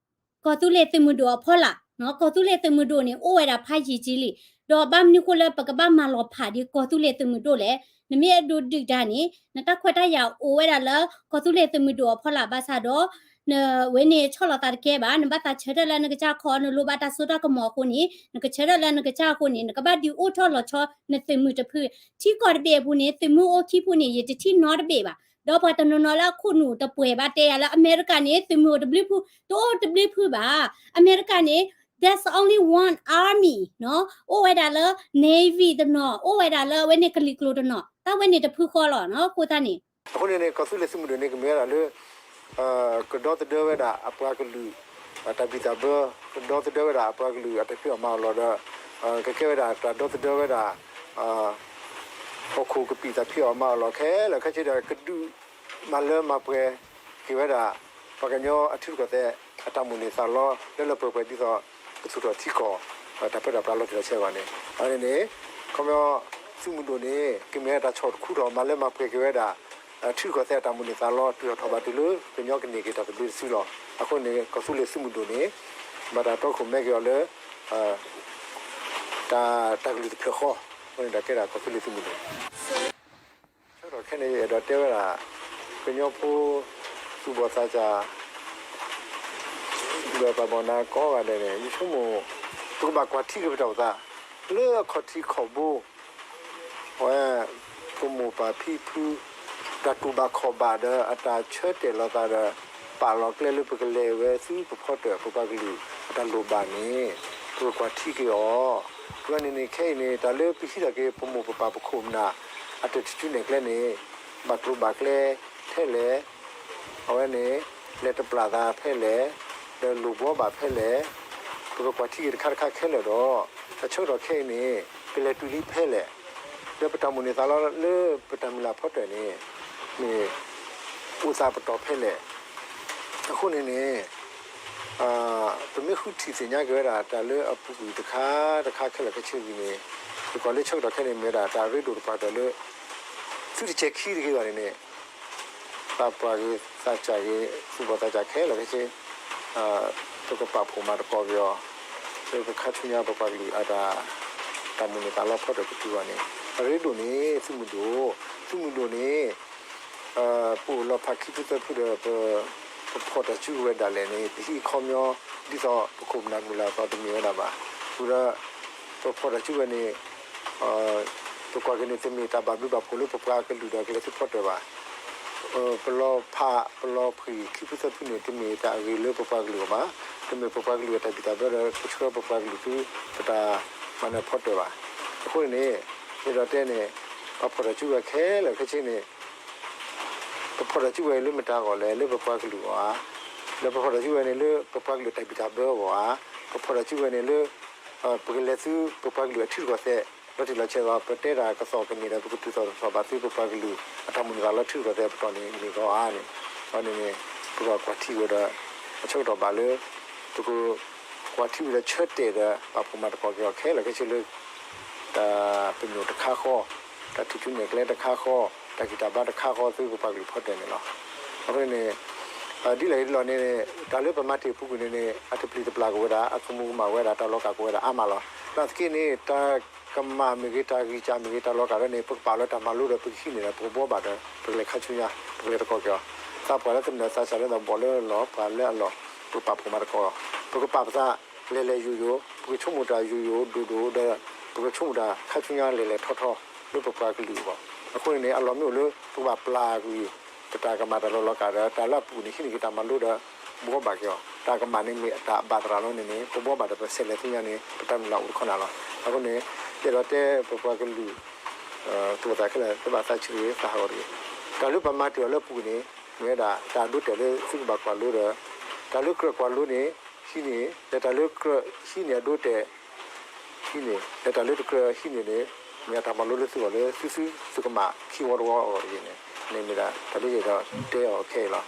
ကီၢ်သူလ့ၤသုးမုၢ်ဒိၣ်အဖီလာ်, ကီၢ်သူလ့ၤသုးမုၢ်ဒိၣ်န့ၣ် အိၣ်ဝဲဒၣ်ဖးယံာ်ကံလံ, ဒီးဘၣ်မနုၤဃိလၢပကဘၣ်မၤလီၤဖးဒံးကီၢ်သူလ့ၤသုးမုၢ်ဒိၣ်လဲၣ်, နမ့ၢ်အဒိးဒုၣ်ဒါန့ၣ် နတၢ်ခွဲးတၢ်ယာ်အိၣ်ဝဲဒၣ်လၢ ကီၢ်သူလ့ၤသုးမုၢ်ဒိၣ်အဖီလာ်ဘၣ်ဆၣ်ဒီး နဝဲန့ၣ်ဆီၣ်လီၤသးတကဲဘၣ်, နဘၣ်သးဆၢထၢၣ်လၢနကစၢ်ခီ နလိၣ်ဘၣ်တၢ်စိတၢ်ကမီၤအဃိန့ၣ် နကဆၢထၢၣ်လၢနကစၢ်အဃိန့ၣ် နကဘၣ်ဒုးအိၣ်ထီၣ်လီၤဆီနသုးမုၢ်တဖု, ထံကီၢ်တဘ့ၣ်အပူၤန့ၣ် သုးမုၢ်အိၣ်ခံဖုန့ၣ် ယတထံၣ်နီတဘ့ၣ်ဘၣ်, ဒီးပှၤတနီၤနီၤလၢအခိၣ်နူာ်တပှဲၤဘၣ်တဲယၤလၢ အမဲရကၤန့ၣ် သုးမုၢ်အိၣ်တဘျုးဖု, တအိၣ်တဘျုးဖုဘၣ်, အမဲရကၤန့ၣ် there's only one army နီၤ, အိၣ်ဝဲဒၣ်လၢ navy တနီၤ, အိၣ်ဝဲဒၣ်လၢအဝဲန့ၣ်ကလံၤကျိၤတနီၤ, တၢ်ဝဲန့ၣ်တဖုဃီလီၤ, အဃိသတးန့ၣ် အဃိန့ၣ်န့ၣ် ကီၢ်သူလ့ၤသုးမုၢ်ဒိၣ်န့ၣ် ကမ့ၢ်ဝဲဒၣ်လၢ ကဒီသဒၢဝဲဒၣ်အပှၤကလုာ် တၢ်ဘံၣ်တၢ်ဘၢ, ကဒီသဒၢဝဲဒၣ်အပှၤကလုာ်အတၢ်ဖံးအီၣ်မၤအီၣ်လီၤဒီး ကကဲဝဲဒၣ်တၢ်ဒီသဒၢဝဲဒၣ် ဟီၣ်ခိၣ်ကပံာ်တၢ်ဖံးအီၣ်မၤအီၣ်လီၤခဲလၢာ်ခဲဆ့ဒီး ကဒုးမၤလၢမၤပှဲၤက့ၤဝဲဒၣ် ပှၤကညီအထံရူၢ်ကီၢ်သဲးအတၢ်မိၣ်န့ၢ်သးလီ လၢလၢပှဲၤပှဲၤဒ်သိး ကသူၣ်ထီၣ်ထံကီၢ် တၢ်ပၢတၢ်ပြးလီၤတံၢ်လီၤဆဲးအဂီၢ်န့ၣ် အန့ၣ်န့ၣ် ခီပညီ သုးမုၢ်ဒိၣ်န့ၣ် ကမ့ၢ်တၢ်ဆီၣ်တခူထီၣ်မၤလၢမၤပှဲၤက့ၤဝဲဒၣ် ထံရူၢ်ကီၢ်သဲးအတၢ်မိၣ်န့ၢ်သးလီ တုၤထီၣ်ထီၣ်ဘၣ်တုၤလၢ ကညီကန့ၢ်က့ၤတၢ်သဘျ့တစုလီၤ. အဃိန့ၣ် ကီၢ်သူလ့ၤသုးမုၢ်ဒိၣ်န့ၣ် ဘၣ်တၢ်တီခိၣ်မဲက့ၤအီၤလၢ တၢ် တၢ်ကလုၢ်တဖျၢၣ်ဃီ အဃိန့ၣ်ဒီးကဲဒၣ်ကီၢ်သူလ့ၤသုးမုၢ်ဒိၣ် ဆၢကတီၢ်ခဲအံၤန့ၣ် ယအဲၣ်ဒိးတဲဝဲဒၣ် ကညီဖိ သူၣ်ဘီၣ်သးစၢ် ဒီးပှၤဘၣ်နၤကိးဂၤဒဲးန့ၣ် ယဆိကမိၣ် ပကဘၣ်ကွၢ်ထံက့ၤပတၢ်အိၣ်သး လၢအခီၣ်ထံးခီၣ်ဘိ အဝဲ ပမိၢ်ပၢ်ဖံဖု တၢ်တူၢ်ဘၣ်ခီၣ်ဘၣ်ဒီး အတၢ်ဆၢတဲာ်လီၤသးဒီး ပာ်လီၤကျဲလၢပကလဲၤဝဲဆူပဖီတၢၣ် ပပှၤကလုာ်အတၢ်လိၣ်ဘၣ်န့ၣ် ပကကွၢ်ထံက့ၤအီၤ. ပဝဲန့ၣ်န့ၣ် ခဲအံၤန့ၣ် တၢ်လၢပဟံးထီၣ်က့ၤ ပမိၢ်ပပၢ်ပခိၣ်ပနၢ် အတၢ်ထုးစုနဲၣ်ကျဲန့ၣ် ဘၣ်ကျိၤဘၣ်ကျဲထဲလဲၣ် အဝဲန့ၣ် လဲၤတပျၢ်သးဖဲလဲၣ်, ဒီးလိၣ်ဘှီဘၣ်ဖဲလဲၣ်, ပကကွၢ်ထံက့ၤတခါတခါခဲလၢာ်ဒီး အဆၢကတီၢ်ခဲအံၤန့ၣ် ကလဲၤတုၤလံဖဲလဲၣ်, ဒီးပတၢ်မိၣ်န့ၢ်သးလီလၢပတၢ်မုၢ်လၢ်ဖီတၢၣ်န့ၣ် မ့ၢ်အိၣ်သးပတီၢ်ဖဲလဲၣ်. အဃိန့ၣ်န့ၣ် ပမ့ၢ်ဃုထံၣ်သ့ၣ်ညါက့ၤဝဲဒၣ်တၢ်လၢအပူၤကွံာ်တခါတခါခဲလၢာ်ခဲဆ့အံၤန့ၣ် ယကွၢ်လၢဆၢကတီၢ်ခဲအံၤန့ၣ် မ့ၢ်ဝဲဒၣ်တၢ်ရ့ဒိၣ်တပှၤတၢၢ်လၢ သုတကဲခံတဂ့ၤဘၣ်န့ၣ်န့ၣ် သးပှၢ်ဂ့ၤသးစၢ်ဂ့ၤ သူၣ်ဘီၣ်သးစၢ်ခဲလၢာ်ခဲဆ့ ပကပာ်ဖှိၣ်မၤသကိးက့ၤအီၤ လၢပခါဆူညါပပှၤကလုာ်အတၢ် တၢ်မိၣ်န့ၢ်သးလီဖီတၢၣ်ပတုာ်အီၤန့ၣ် အရ့ဒိၣ်န့ၣ် သုးမုၢ်ဒိၣ်, သုးမုၢ်ဒိၣ်န့ၣ် ပအိၣ်လီၤဖးခံဖုသၢဖုဒီး ပဖီၣ်တၢ်စုကဝဲၤဒၣ်လဲာ်န့ၣ် ပဟံးအခီပညီ ဒ်သိးပခိၣ်ပနၢ်မုၢ်လၢ်အသိးတမ့ၢ်ဝဲဒၣ်ဘၣ်. အဃိဒီး ပဖီၣ်တၢ်စုကဝဲၤန့ၣ် ပကွၢ်က့ၤန့ၣ် တမ့ၢ်တၢ်ဘၣ်ဘျုးဘၣ်ဖှိၣ်လၢပပှၤကလုာ်ဒီးကလဲၤဆူဖီတၢၣ်ဘၣ်. ပလီၤဖး ပလီၤဖှံၣ်ခံဖုသၢဖုန့ၣ် တမ့ၢ်တၢ်အဂ့ၤလၢပပှၤကလုာ်အဂီၢ်ဘၣ်, တမ့ၢ်ပပှၤကလုာ်အတၢ်ဘံၣ်တၢ်ဘၢဒီး ကဆှၢပပှၤကလုာ်ဆူပတၢ်မၤနၢၤဖီတၢၣ်ဘၣ်. အဃိန့ၣ်န့ၣ် ယအဲၣ်ဒိးတဲန့ၣ် ပဖီၣ်တၢ်စုကဝဲၤခဲလၢာ်ခဲဆ့န့ၣ် ပဖီၣ်တၢ်စုကဝဲၤလၢမတၤအဂီၢ်လဲၣ်, လၢပပှၤကလုာ်အဂီၢ်ဧါ, လၢပဖီၣ်တၢ်စုကဝဲၤန့ၣ်လၢပပှၤကလုာ်တၢ်ဘံၣ်တၢ်ဘၢအဂီၢ်ဧါ, ပဖီၣ်တၢ်စုကဝဲၤန့ၣ်လၢ ပကလဲၤဆူပပှၤကလုာ်အထံရူၢ်ကီၢ်သဲး လီၤတံၢ်လီၤဆဲးလီၤ, ပတဲတၢ်ကသီၣ်ကန့ၢ်ဒီး ပကတုၤသိးသီၣ်ဘၣ်ဆူပပှၤကလုာ် အတၢ်မိၣ်န့ၢ်သးလီထံရူၢ်ကီၢ်သဲးပတီၢ်န့ၣ်မ့ၢ်ဂ့ၤဧါန့ၣ်, အန့ၣ်န့ၣ် ပကကွၢ်ထံက့ၤဒီး အဆၢကတီၢ်ဘၣ်လၢ ပကကွၢ်ထံက့ၤဒီးဆၢတဲာ်ဒီး ပာ်ဖှိၣ်မၤသကိးက့ၤအီၤခဲလၢာ်ခဲဆ့လၢ တၢ်ပညိၣ်တခါဃီ, တၢ်ထုးစုနဲၣ်ကျဲတခါဃီ, တၢ်ဂံၢ်တၢ်ဘါတခါဃီသုပပှၤကလုာ်ဖီတၢၣ်န့ၣ်လီၤ. အဃိန့ၣ်န့ၣ် ဒ်လဲၣ်ဒ်လဲၣ်န့ၣ် တၢ်လၢပမၤတ့ၢ်အပူၤကွံာ်န့ၣ်န့ၣ် အတပျံၤတပျၢ်က့ၤဝဲဒၣ် အကမူၤကမၣ်ဝဲဒၣ် တၢ်လီၤကၢ်က့ၤဝဲဒၣ်အါမးလီၤ. နာ်သက့န့ၣ် တၢ်ကမၣ်မ့ၢ်ဂ့ၤ တၢ်ဂံၢ်စၢ်မ့ၢ်ဂ့ၤ တၢ်လီၤကၢ်ဝဲန့ၣ် ပကပာ်လၢတၢ်မၤလိဒီး ပကဟံးန့ၢ်ဒီး ပကဘှီဘၣ်ဒီး ပကလဲၤခါဆူညါ ပကလဲၤသကိးက့ၤအီၤ, သးပှၢ်လၢသနၢၣ်သးစၢ်လၢသးဘီၣ်လၢအလီၢ် ပှၤလၢအလီၢ် ပကပာ်ဖှိၣ်မၤသကိးအီၤ, ပကပာ်ပသး လဲၤလဲၤယိာ်ယိာ်, ပကဆိကမိၣ်တၢ်ယိာ်ယိာ်ဒိၣ်ဒိၣ်ဒီး ပကဆိကမိၣ်တၢ်ခါဆူညါလဲၤလဲၤထီထီ လၢပပှၤကလုာ်အဂီၢ်. အဃိန့ၣ်န့ၣ် အလီၢ်မ့ၢ်အိၣ်လၢ ပကဘၣ်ပျၢ်ကွံာ် ပတၢ်ကမၣ်တၢ်လီၤလီၤကၢ်ဒီး တၢ်လၢအပူၤန့ၣ် ဟံးန့ၢ်က့ၤတၢ်မၤလိဒီး ဘှီဘၣ်က့ၤအီၤ, တၢ်ကမၣ်န့ၣ်မ့ၢ်အတၢ်ဘၣ်သရၣ်လီၤန့ၣ်န့ၣ် ပဘှီဘၣ်ဒီးပဆဲးလဲၤဆူညါန့ၣ် ပတၢ်မုၢ်လၢ်အိၣ်တခီနၤလီၤ. အဃိန့ၣ် ယအဲၣ်ဒိးတဲပပှၤကလုာ် သးခဲလၢာ် တဘၣ်သးဆံးတဂ့ၤ သးဟးဂီၤတဂ့ၤ. တၢ်လၢပမၤတ့ၢ်အီၤလၢအပူၤန့ၣ် မ့ၢ်ဝဲဒၣ် တၢ်အဒိအတဲာ်လၢသုကဘၣ်ကွၢ်လိဒီး တၢ်လၢကြၢးကွၢ်လိန့ၣ် ဟံးန့ၢ် လၢတၢ်လၢကြၢးဟံးန့ၢ်အဒိအတဲာ် ဟံးန့ၢ် လၢတၢ်လၢတကြၢးဟံးန့ၢ်န့ၣ် မ့ၢ်အတၢ်မၤလိလၢသုဂီၢ်လၢသုသုသုကမၣ်ခံဝီတဝီအဂီၢ်တဂ့ၤန့ၣ် န့ၣ်မ့ၢ်ဒၣ်တၢ်လၢယအဲၣ်ဒိးတဲအီၤခဲအံၤလီၤ.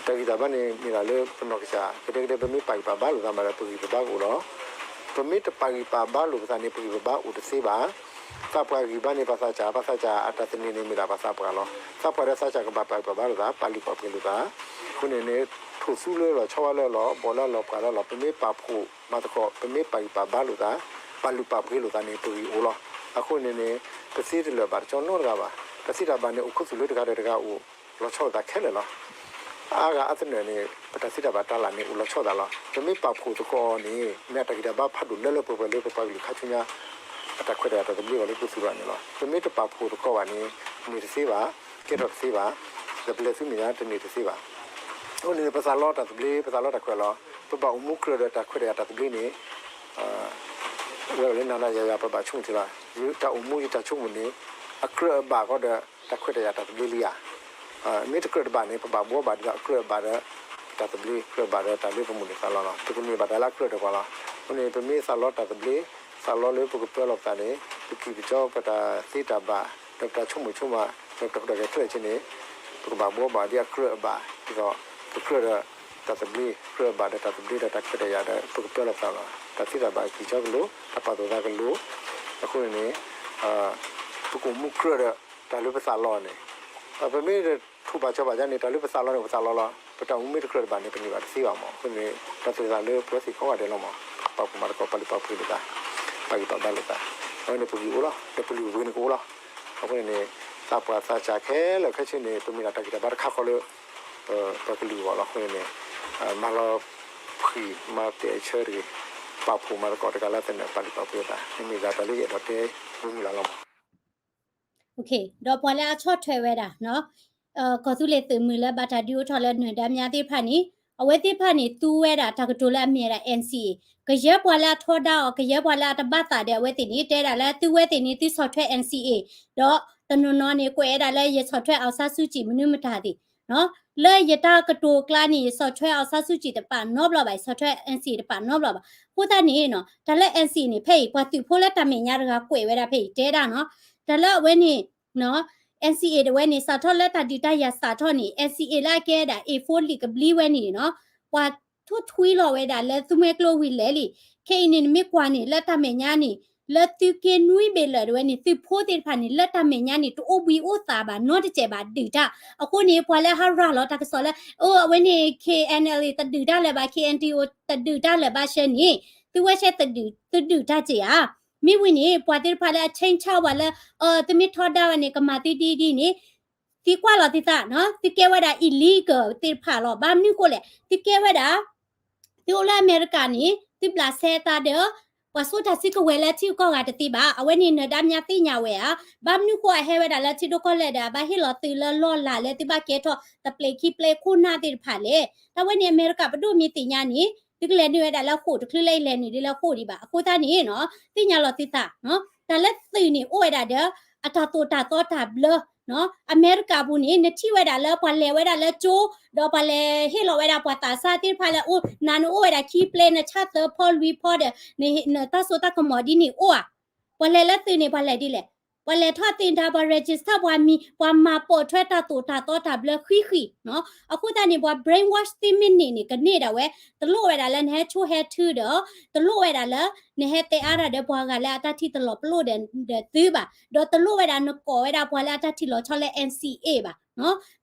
တၢ်ဂံၢ်တၢ်ဘါန့ၣ်မ့ၢ်ဒၣ်လၢပနီၢ်ကစၢ် ကဒဲကဒဲ ပမ့ၢ်ပာ်ဂံၢ်ပာ်ဘါလိာ်သးမးဒီး ပဂံၢ်ပဘါကအိၣ်လီၤ. ပမ့ၢ်တပာ်ဂံၢ်ပာ်ဘါလိာ်ပသးန့ၣ် ပဂံၢ်ပဘါအိၣ်တသ့ဘၣ်. သးပှၢ်ဂံၢ်ဘါန့ၣ် ပှၤသးစၢ်, ပှၤသးစၢ်အတၢ်သန့ၤန့ၣ် မ့ၢ်ဒၣ်ပှၤသးပှၢ်လီၤ. သးပှၢ်ဒီးသးစၢ်ကဘၣ်ပာ်ဂံၢ်ပာ်ဘါလိာ်သး, ပာ်လုၢ်ပာ်ပှ့ၤလိာ်သး. အဃိန့ၣ်န့ၣ် ထိၣ်သူလၢအလီၢ်, ဆီဝါလၢအလီၢ်, ဘီၣ်လၢအလီၢ်, ပှၢ်လၢအလီၢ်, ပမ့ၢ်ပာ်ဖှိၣ်မၤသကိး, ပမ့ၢ်ပာ်ဂံၢ်ပာ်ဘါလိာ်သး, ပာ်လုၢ်ပာ်ပှ့ၤလိာ်သးန့ၣ် ပဂံၢ်အိၣ်လီၤ. အဃိန့ၣ်န့ၣ် ပသ့တလၢာ်ဘၣ်တကီနီတဂၤဘၣ်. တၢ်သ့တၢ်ဘၣ်န့ၣ် အိၣ်ခူသူၣ်လၢတဂၤဒီးတဂၤအိၣ် လီၤဆီလိာ်သးခဲလၢာ်လီၤ. အါဂၤအသနၢၣ်န့ၣ် ပတၢ်သ့တၢ်ဘၣ်တၢ်လၢ်န့ၣ် အိၣ်လီၤဆီသးလီၤ. ပမ့ၢ်ပာ်ဖှိၣ်သကိးန့ၣ် မ့ၢ်အတၢ်ဂံၢ်တၢ်ဘါဖးဒိၣ်လၢလၢပှဲၤပှဲၤလၢပပှၤကလုာ်ခါဆူညါ အတၢ်ခွဲးတၢ်ယာ်တၢ်သဘျ့အဂီၢ်လၢပသူၣ်ထီၣ်န့ၣ်လီၤ. ပမ့ၢ်တပာ်ဖှိၣ်သကိးဘၣ်န့ၣ် န့ၢ်တသ့ဘၣ်, ကဲထီၣ်တသ့ဘၣ်, ဒီးပလဲၤဆူမဲာ်ညါတန့ၢ်တသ့ဘၣ်. အဃိန့ၣ် ပသးလီတၢ်သဘျ့, ပသးလီတၢ်ခွဲးလီၤ. ပဘၣ်အိၣ်မူကြၢးဒီးတၢ်ခွဲးတၢ်ယာ်တၢ်သဘျ့န့ၣ် ဝဲလၢနၤနၤယၤယၤ ပဘၣ်ဆိကမိၣ်ထံလီၤ. ယတၢ်အိၣ်မူယတၢ်ဆိကမိၣ်န့ၣ် အကြၢးအဘၣ်ဃီဒီး တၢ်ခွဲးတၢ်ယာ်တၢ်သဘျ့လံဧါ. မ့ၢ်တကြၢးတဘၣ်န့ၣ် ပဘၣ်ဘှီဘၣ်ဒ်သိးအကြၢးအဘၣ်ဒီး တၢ်သဘျ့, ကြၢးဘၣ်ဒီးတၢ်လၢပမိၣ်န့ၢ်သးလီလီၤ. ပကန့ၢ်ဘၣ်တၢ်လၢအကြၢးဒီးပှၤလီၤ. အဃိန့ၣ် ပမ့ၢ်သးလီတၢ်သဘျ့, သးလီလၢပကပၢလီၤပသးန့ၣ် ပကံၢ်ပကၠီပတၢ်သ့တၢ်ဘၣ် ဒီးပတၢ်ဆိကမိၣ်ဆိကမး ဒီးပတၢ်ဟူးတၢ်ဂဲၤခဲလၢာ်ခဲဆ့န့ၣ် ပကဘၣ်ဘှီဘၣ်ဒ်အကြၢးအဘၣ် ဒ်သိး ပကြၢးဒီးတၢ်သဘျ့, ကြၢးဘၣ်ဒီးတၢ်သဘျ့ဒီးတၢ်ခွဲးတၢ်ယာ်ဒီး ပကပၢလီၤပသးလီၤ. တၢ်သ့တၢ်ဘၣ်ကံၢ်ကၠီကလိၤ, တၢ်ပာ်သူၣ်သးကလိၤ. အဃိန့ၣ်န့ၣ် ပကအိၣ်မူကြၢးဒီး တၢ်လၢပသးလီန့ၣ် ပမ့ၢ်ထိၣ်ဘၣ်ကီဘၣ်ဒ်န့ၣ် တၢ်လၢပသးလီန့ၣ် ပသးလီလီၤ. ပတၢ်အိၣ်မူမ့ၢ်တကြၢးတဘၣ်န့ၣ် ပန့ၢ်ဘၣ်တသ့ဘၣ်မး. အဃိန့ၣ် တၢ်သ့ၣ်တဖၣ်လၢပဝဲသ့ၣ်ကိးဂၤဒဲးလီၤမး. ပာ်ဖှိၣ်မၤသကိး ပာ်လုၢ်ပာ်ပှ့ၤလိာ်သး, ပာ်ဂံၢ်ပာ်ဘါလိာ်သး, အဝဲန့ၣ်ပဂံၢ်အိၣ်လီၤ, ဒီးပလုၢ်ပှ့ၤန့ၣ်ကအိၣ်လီၤ. အဃိန့ၣ်န့ၣ် သးပှၢ်သးစၢ်ခဲလၢာ်ခဲဆ့န့ၣ် ပမ့ၢ်ဒၣ်တၢ်ဂံၢ်တၢ်ဘါတခါဃီလၢ ပပှၤကလုာ်အဂီၢ်လီၤ. အဃိန့ၣ်န့ၣ် မၤလီၤဖှံးမၤတဲဆၢတဂ့ၤ, ပာ်ဖှိၣ်မၤသကိးတဂၤလၢသနၢၣ်ပာ်လုၢ်ပာ်ပှ့ၤအသး မ့ၢ်မ့ၢ်ဂၤတၢ်လၢယအဲၣ်ဒိးတဲမုာ်မုာ်လီၤလီၤမး. ဒီးပှၤလၢအဆီၣ်ထွဲဝဲဒၣ် ကီၢ်သူလ့ၤသုးမုၢ်လၢဘၣ်တၢ်ဒုးအိၣ်ထီၣ်လၢနၢၤဒါမၠါသ့ၣ်တဖၣ်န့ၣ် အဝဲသ့ၣ်တဖၣ်န့ၣ် သူဝဲဒၣ်တၢ်ကတိၤလၢအမ့ၢ်ဝဲဒၣ် NCA, ကယဲၢ်ပှၤလၢအထီဒါအီၤ ကယဲၢ်ပှၤလၢအတဘၣ်သးဒီးအဝဲသ့ၣ်န့ၣ် တဲဒၣ်လၢသုဝဲသ့ၣ်န့ၣ် သုဆီၣ်ထွဲ NCA, ဒီးတနီၤနီၤန့ၣ် ကွဲးဝဲဒၣ်လၢယဆီၣ်ထွဲ အောင်ဆန်းစုကြည် မနုၤမတၤသ့ၣ် လၢယတၢ်ကတိၤကျါန့ၣ် ယဆီၣ်ထွဲ အောင်ဆန်းစုကြည် တပာ်နီတဘျီဘၣ်, ယဆီၣ်ထွဲ NCA တပာ်နီတဘျီဘၣ်. အဃိသတးန့ၣ်နီၤ တၢ်လၢ NCA န့ၣ် ဖဲအံၤ ပှၤသုးဖိလၢတၢ်မဲာ်ညါတဂၤကွဲးဝဲဒၣ်ဖဲအံၤတဲဒၣ်နီၤ, တၢ်လၢအဝဲန့ၣ် NCA တဝဲန့ၣ် စးထီၣ်လၢတၢ်ဒုးတၢ်ယၤစးထီၣ်န့ၣ် NCA လၢအကဲဒၣ် A four လံာ်ကဘျံးဝဲန့ၣ်နီၤ ပှၤထိၣ်ထွံလီၤဝဲဒၣ်လၢသုမှဲကျိဝံၤလဲၣ်လံ. ခဲအံၤန့ၣ် နမ့ၢ်ကွၢ်န့ၣ် လၢတၢ်မဲာ်ညါန့ၣ် လၢသုးက့နွံဘ့ၣ်လၢာ်တဝဲန့ၣ် သုးဖိသ့ၣ်တဖၣ်န့ၣ် လၢတၢ်မဲာ်ညါန့ၣ် တအိၣ်ဘှံးအိၣ်သးဘၣ်နီတစဲးဘၣ်ဒုးတၢ်. အဃိန့ၣ် ပှၤလၢဟးရၤလီၤတၢ်ကစီၣ်လၢ အိၣ် အဝဲန့ၣ် KNLA တဒုးတၢ်လၢၤဘၣ် KNDO တဒုးတၢ်လၢၤဘၣ်ဆဲန့ၣ် သုဝဲဆဲသုဒုးတၢ်စ့ၢ်ဧါ. မ့ၢ်ဝံၤန့ၣ် ပှၤသ့ၣ်တဖၣ်လၢအ change ဝဲလၢ သုမ့ၢ်ထီဒါဝဲန့ၣ် ကမၤသုဒ်ဒ်န့ၣ် သုကွၢ်လီၤသုသး သုကဲဝဲဒၣ် illegal သ့ၣ်တဖၣ်လီၤ. ဘၣ်မနုၤဃိလဲၣ် သုကဲဝဲဒၣ် သုအိၣ်လၢအမဲရကၤန့ၣ် သုဘျးစဲသးဒီး ပှၤစိတၢ်စုကဝဲၤလၢထံဂုၤကီၢ်ဂၤတသ့ဘၣ်. အဝဲန့ၣ်နၢၤဒါမၠါသ့ၣ်ညါဝဲဧါ. ဘၣ်မနုၤဃိအဟဲဝဲဒၣ်လၢထံဒိၣ်ကီၢ်လဲၢ်ဒီး အဘၣ်ဟ့ၣ်လီၤသုးလၢလီၢ်လၤလၢသုဘၣ်ကဲထီၣ်တပျ့ၤခံပျ့ၤခိၣ်နၢ်သ့ၣ်တဖၣ်လဲၣ်. တၢ်ဝဲန့ၣ်အမဲရကၤပဒိၣ်မ့ၢ်သ့ၣ်ညါန့ၣ် သုကလဲၤနုာ်ဝဲဒၣ်လၢဃိာ်တချုးလၢယလဲၤနုာ်ဒ်လၢဃိာ်ဒံးဘၣ်. အဃိသတးန့ၣ်နီၤ သ့ၣ်ညါလီၤသုသး တၢ်လၢသုးန့ၣ်အိၣ်ဝဲဒၣ်ဒီး အတၢ်သိၣ်တၢ်သီတၢ်ဘျၢ အမဲရကၤပူၤန့ၣ် နထံၣ်ဝဲဒၣ်လၢပှၤလဲၤဝဲဒၣ်လၢကၠိ ဒီးပှၤလဲၤဟ့ၣ်လီၤဝဲဒၣ်ပှၤသးစၢ်သ့ၣ်တဖၣ်လၢအိၣ် နၤနအိၣ်ဝဲဒၣ်ခံပျ့ၤ နဆၣ်သၢဖီလွံၢ်ဖီဒီး နတၢ်စိတၢ်ကမီၤဒ်န့ၣ်အိၣ်ဧါ. ပှၤလဲၤလၢသုးန့ၣ် ပှၤလဲၤဒ်လဲၣ်. ပှၤလဲၤထီၣ်သ့ၣ်တၢ် ပှၤ register ပှၤမံၤ ပှၤမၤပိာ်ထွဲတၢ်သိၣ်တၢ်သီတၢ်ဘျၢဃံဃံနီၤ. အဃိသတးန့ၣ် ပှၤ brainwash သုမ့ၢ်န့ၢ်န့ၣ် ကန့ၢ်ဒၣ်ဝဲ တလိၣ်ဝဲဒၣ်လၢနဟဲဆိဟဲထုဒီး တလိၣ်ဝဲဒၣ်လၢ နဟဲတဲအါတၢ်ဒီးပှၤဂၤလၢအတၢ်ထံၣ်တလီၤပလိာ်ဒီးသုဘၣ်, ဒီးတလိၣ်ဝဲဒၣ်နကိးဝဲဒၣ်ပှၤလၢအတၢ်ထံၣ်လီၤဆီလၢ NCA ဘၣ်.